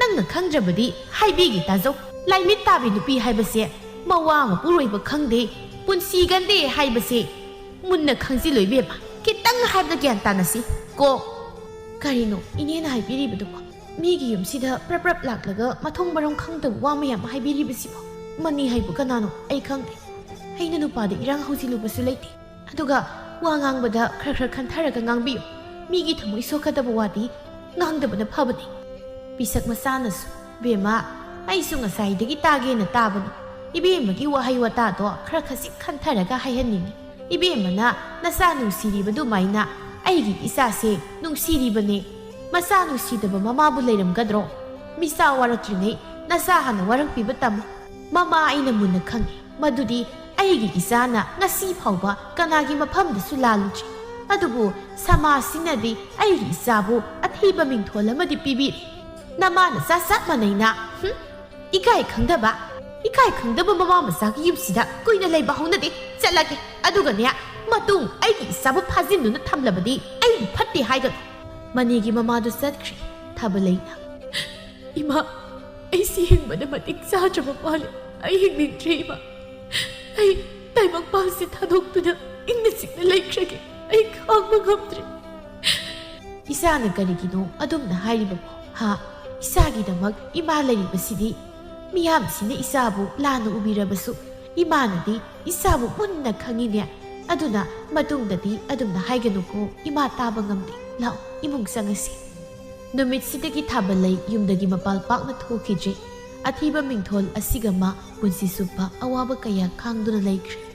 ꯅꯪꯅ ꯈꯪꯗ꯭ꯔꯕꯗꯤ ꯍꯥꯏꯕꯤꯒꯦ ꯇꯥꯖꯧ꯫ ꯂꯥꯏꯃꯤꯠ ꯇꯥꯕꯤ ꯅꯨꯄꯤ ꯍꯥꯏꯕꯁꯦ ꯃꯋꯥ ꯃꯄꯨꯔꯣꯏꯕ ꯈꯪꯗꯦ, ꯄꯨꯟꯁꯤ ꯒꯟꯗꯦ ꯍꯥꯏꯕꯁꯦ ꯃꯨꯟꯅ ꯈꯪꯖꯤꯜꯂꯨ ꯏꯕꯦꯝꯃ꯫ ꯈꯤꯇꯪ ꯍꯥꯏꯕꯗ ꯒ꯭ꯌꯥꯟ ꯇꯥꯅꯁꯤ ꯀꯣ꯫" "ꯀꯔꯤꯅꯣ ꯏꯅꯦꯅ ꯍꯥꯏꯕꯤꯔꯤꯕꯗꯨꯕꯣ? ꯃꯤꯒꯤ ꯌꯨꯝꯁꯤꯗ ꯄ꯭ꯔꯞ ꯄ꯭ꯔꯞ ꯂꯥꯛꯂꯒ ꯃꯊꯣꯡ ꯃꯔꯝ ꯈꯪꯗꯕ ꯋꯥ ꯃꯌꯥꯝ ꯍꯥꯏꯕꯤꯔꯤꯕꯁꯤꯕꯣ? ꯃꯅꯤ ꯍꯥꯏꯕꯨ ꯀꯅꯥꯅꯣ? ꯑꯩ ꯈꯪꯗꯦ꯫ ꯑꯩꯅ ꯅꯨꯄꯥꯗ ꯏꯔꯥꯡ ꯍꯧꯖꯤꯜꯂꯨꯕꯁꯨ ꯂꯩꯇꯦ꯫ ꯑꯗꯨꯒ ꯋꯥ ꯉꯥꯡꯕꯗ ꯈꯔ ꯈꯔ ꯈꯟꯊꯔꯒ ꯉꯥꯡꯕꯤꯌꯨ꯫ ꯃꯤꯒꯤ ꯊꯃꯣꯏ ꯁꯣꯛꯀꯗꯕ ꯋꯥꯗꯤ ꯉꯥꯡꯗꯕꯅ ꯐꯕꯅꯤ꯫" ꯄꯤꯁꯛ ꯃꯆꯥꯅꯁꯨ, "ꯕꯦꯝꯃ, ꯑꯩꯁꯨ ꯉꯁꯥꯏꯗꯒꯤ ꯇꯥꯒꯦꯅ ꯇꯥꯕꯅꯤ꯫ ꯏꯕꯦꯝꯃꯒꯤ ꯋꯥꯍꯩ ꯋꯥꯇꯥꯗꯣ ꯈꯔ ꯈꯖꯤꯛ ꯈꯟꯊꯔꯒ ꯍꯥꯏꯍꯟꯅꯤꯡꯉꯤ꯫ ꯏꯕꯦꯝꯃꯅ ꯅꯆꯥ ꯅꯨꯡꯁꯤꯔꯤꯕꯗꯨꯃꯥꯏꯅ ꯑꯩꯒꯤ ꯏꯆꯥꯁꯦ ꯅꯨꯡꯁꯤꯔꯤꯕꯅꯦ꯫ ꯃꯆꯥ ꯅꯨꯡꯁꯤꯗꯕ ꯃꯃꯥꯕꯨ ꯂꯩꯔꯝꯒꯗ꯭ꯔꯣ? ꯃꯤꯆꯥ ꯋꯥꯔꯛꯇ꯭ꯔꯤꯉꯩ ꯅꯆꯥ ꯍꯥꯟꯅ ꯋꯥꯔꯛꯄꯤꯕ ꯇꯝꯃꯨ꯫ ꯃꯃꯥ ꯑꯩꯅ ꯃꯨꯟꯅ ꯈꯪꯏ ꯃꯗꯨꯗꯤ ꯑꯩꯒꯤ ꯏꯆꯥꯅ ꯉꯁꯤ ꯐꯥꯎꯕ ꯀꯅꯥꯒꯤ ꯃꯐꯝꯗꯁꯨ ꯂꯥꯜꯂꯨꯗ꯭ꯔꯤ꯫ ꯑꯗꯨꯕꯨ ꯁꯃꯥꯖꯁꯤꯅꯗꯤ ꯑꯩꯒꯤ ꯏꯆꯥꯕꯨ ꯑꯊꯤꯕ ꯃꯤꯡꯊꯣꯜ ꯑꯃꯗꯤ ꯄꯤꯕꯤꯔꯤ꯫ ꯅꯃꯥ ꯅꯆꯥ ꯆꯞ ꯃꯥꯟꯅꯩꯅ, ꯍꯨꯝ? ꯏꯀꯥꯏ ꯈꯪꯗꯕ, ꯏꯀꯥꯏ ꯈꯪꯗꯕ ꯃꯃꯥ ꯃꯆꯥꯒꯤ ꯌꯨꯝꯁꯤꯗ ꯀꯨꯏꯅ ꯂꯩꯕ ꯍꯧꯅꯗꯦ꯫ ꯆꯠꯂꯒꯦ꯫ ꯑꯗꯨꯒꯅꯦ, ꯃꯇꯨꯡ ꯑꯩꯒꯤ ꯏꯆꯥꯕꯨ ꯐꯥꯖꯤꯟꯗꯨꯅ ꯊꯝꯂꯕꯗꯤ ꯑꯩꯕꯨ ꯐꯠꯇꯦ ꯍꯥꯏꯒꯅꯨ꯫" ꯃꯅꯤꯒꯤ ꯃꯃꯥꯗꯨ ꯆꯠꯈ꯭ꯔꯦ꯫ ꯊꯥꯕꯂꯩꯅ, "ꯏꯃꯥ, ꯑꯩꯁꯤ ꯍꯤꯡꯕꯗ ꯃꯇꯤꯛ ꯆꯥꯗ꯭ꯔꯕ ꯃꯥꯜꯂꯦ꯫ ꯑꯩ ꯍꯤꯡꯅꯤꯡꯗ꯭ꯔꯦ ꯏꯃꯥ꯫ ꯑꯩ ꯇꯥꯏꯕꯪꯄꯥꯟꯁꯤ ꯊꯥꯗꯣꯛꯇꯨꯅ ꯏꯪꯅ ꯆꯤꯛꯅ ꯂꯩꯈ꯭ꯔꯒꯦ꯫ ꯑꯩ ꯈꯥꯡꯕ ꯉꯝꯗ꯭ꯔꯦ꯫" "ꯏꯆꯥꯅ ꯀꯔꯤꯒꯤꯅꯣ ꯑꯗꯨꯝꯅ ꯍꯥꯏꯔꯤꯕꯕꯣ? ꯍꯥ? ꯏꯆꯥꯒꯤꯗꯃꯛ ꯏꯃꯥ ꯂꯩꯔꯤꯕꯁꯤꯗꯤ ꯃꯤꯌꯥꯝꯁꯤꯅ ꯏꯆꯥꯕꯨ ꯂꯥꯟꯅ ꯎꯕꯤꯔꯕꯁꯨ ꯏꯃꯥꯅꯗꯤ ꯏꯆꯥꯕꯨ ꯃꯨꯟꯅ ꯈꯪꯉꯤꯅꯦ꯫ ꯑꯗꯨꯅ ꯃꯇꯨꯡꯗꯗꯤ ꯑꯗꯨꯝꯅ ꯍꯥꯏꯒꯅꯨꯀꯣ, ꯏꯃꯥ ꯇꯥꯕ ꯉꯝꯗꯦ꯫ ꯂꯥꯛꯑꯣ, ꯏꯃꯨꯡ ꯆꯪꯉꯁꯤ꯫" ꯅꯨꯃꯤꯠꯁꯤꯗꯒꯤ ꯊꯥꯕꯜꯂꯩ ꯌꯨꯝꯗꯒꯤ ꯃꯄꯥꯜ ꯄꯥꯛꯅ ꯊꯣꯛꯈꯤꯗ꯭ꯔꯦ꯫ ꯑꯊꯤꯕ ꯃꯤꯡꯊꯣꯜ ꯑꯁꯤꯒ ꯃꯥ ꯄꯨꯟꯁꯤ ꯆꯨꯞꯄ ꯑꯋꯥꯕ ꯀꯌꯥ ꯈꯥꯡꯗꯨꯅ ꯂꯩꯈ꯭ꯔꯦ꯫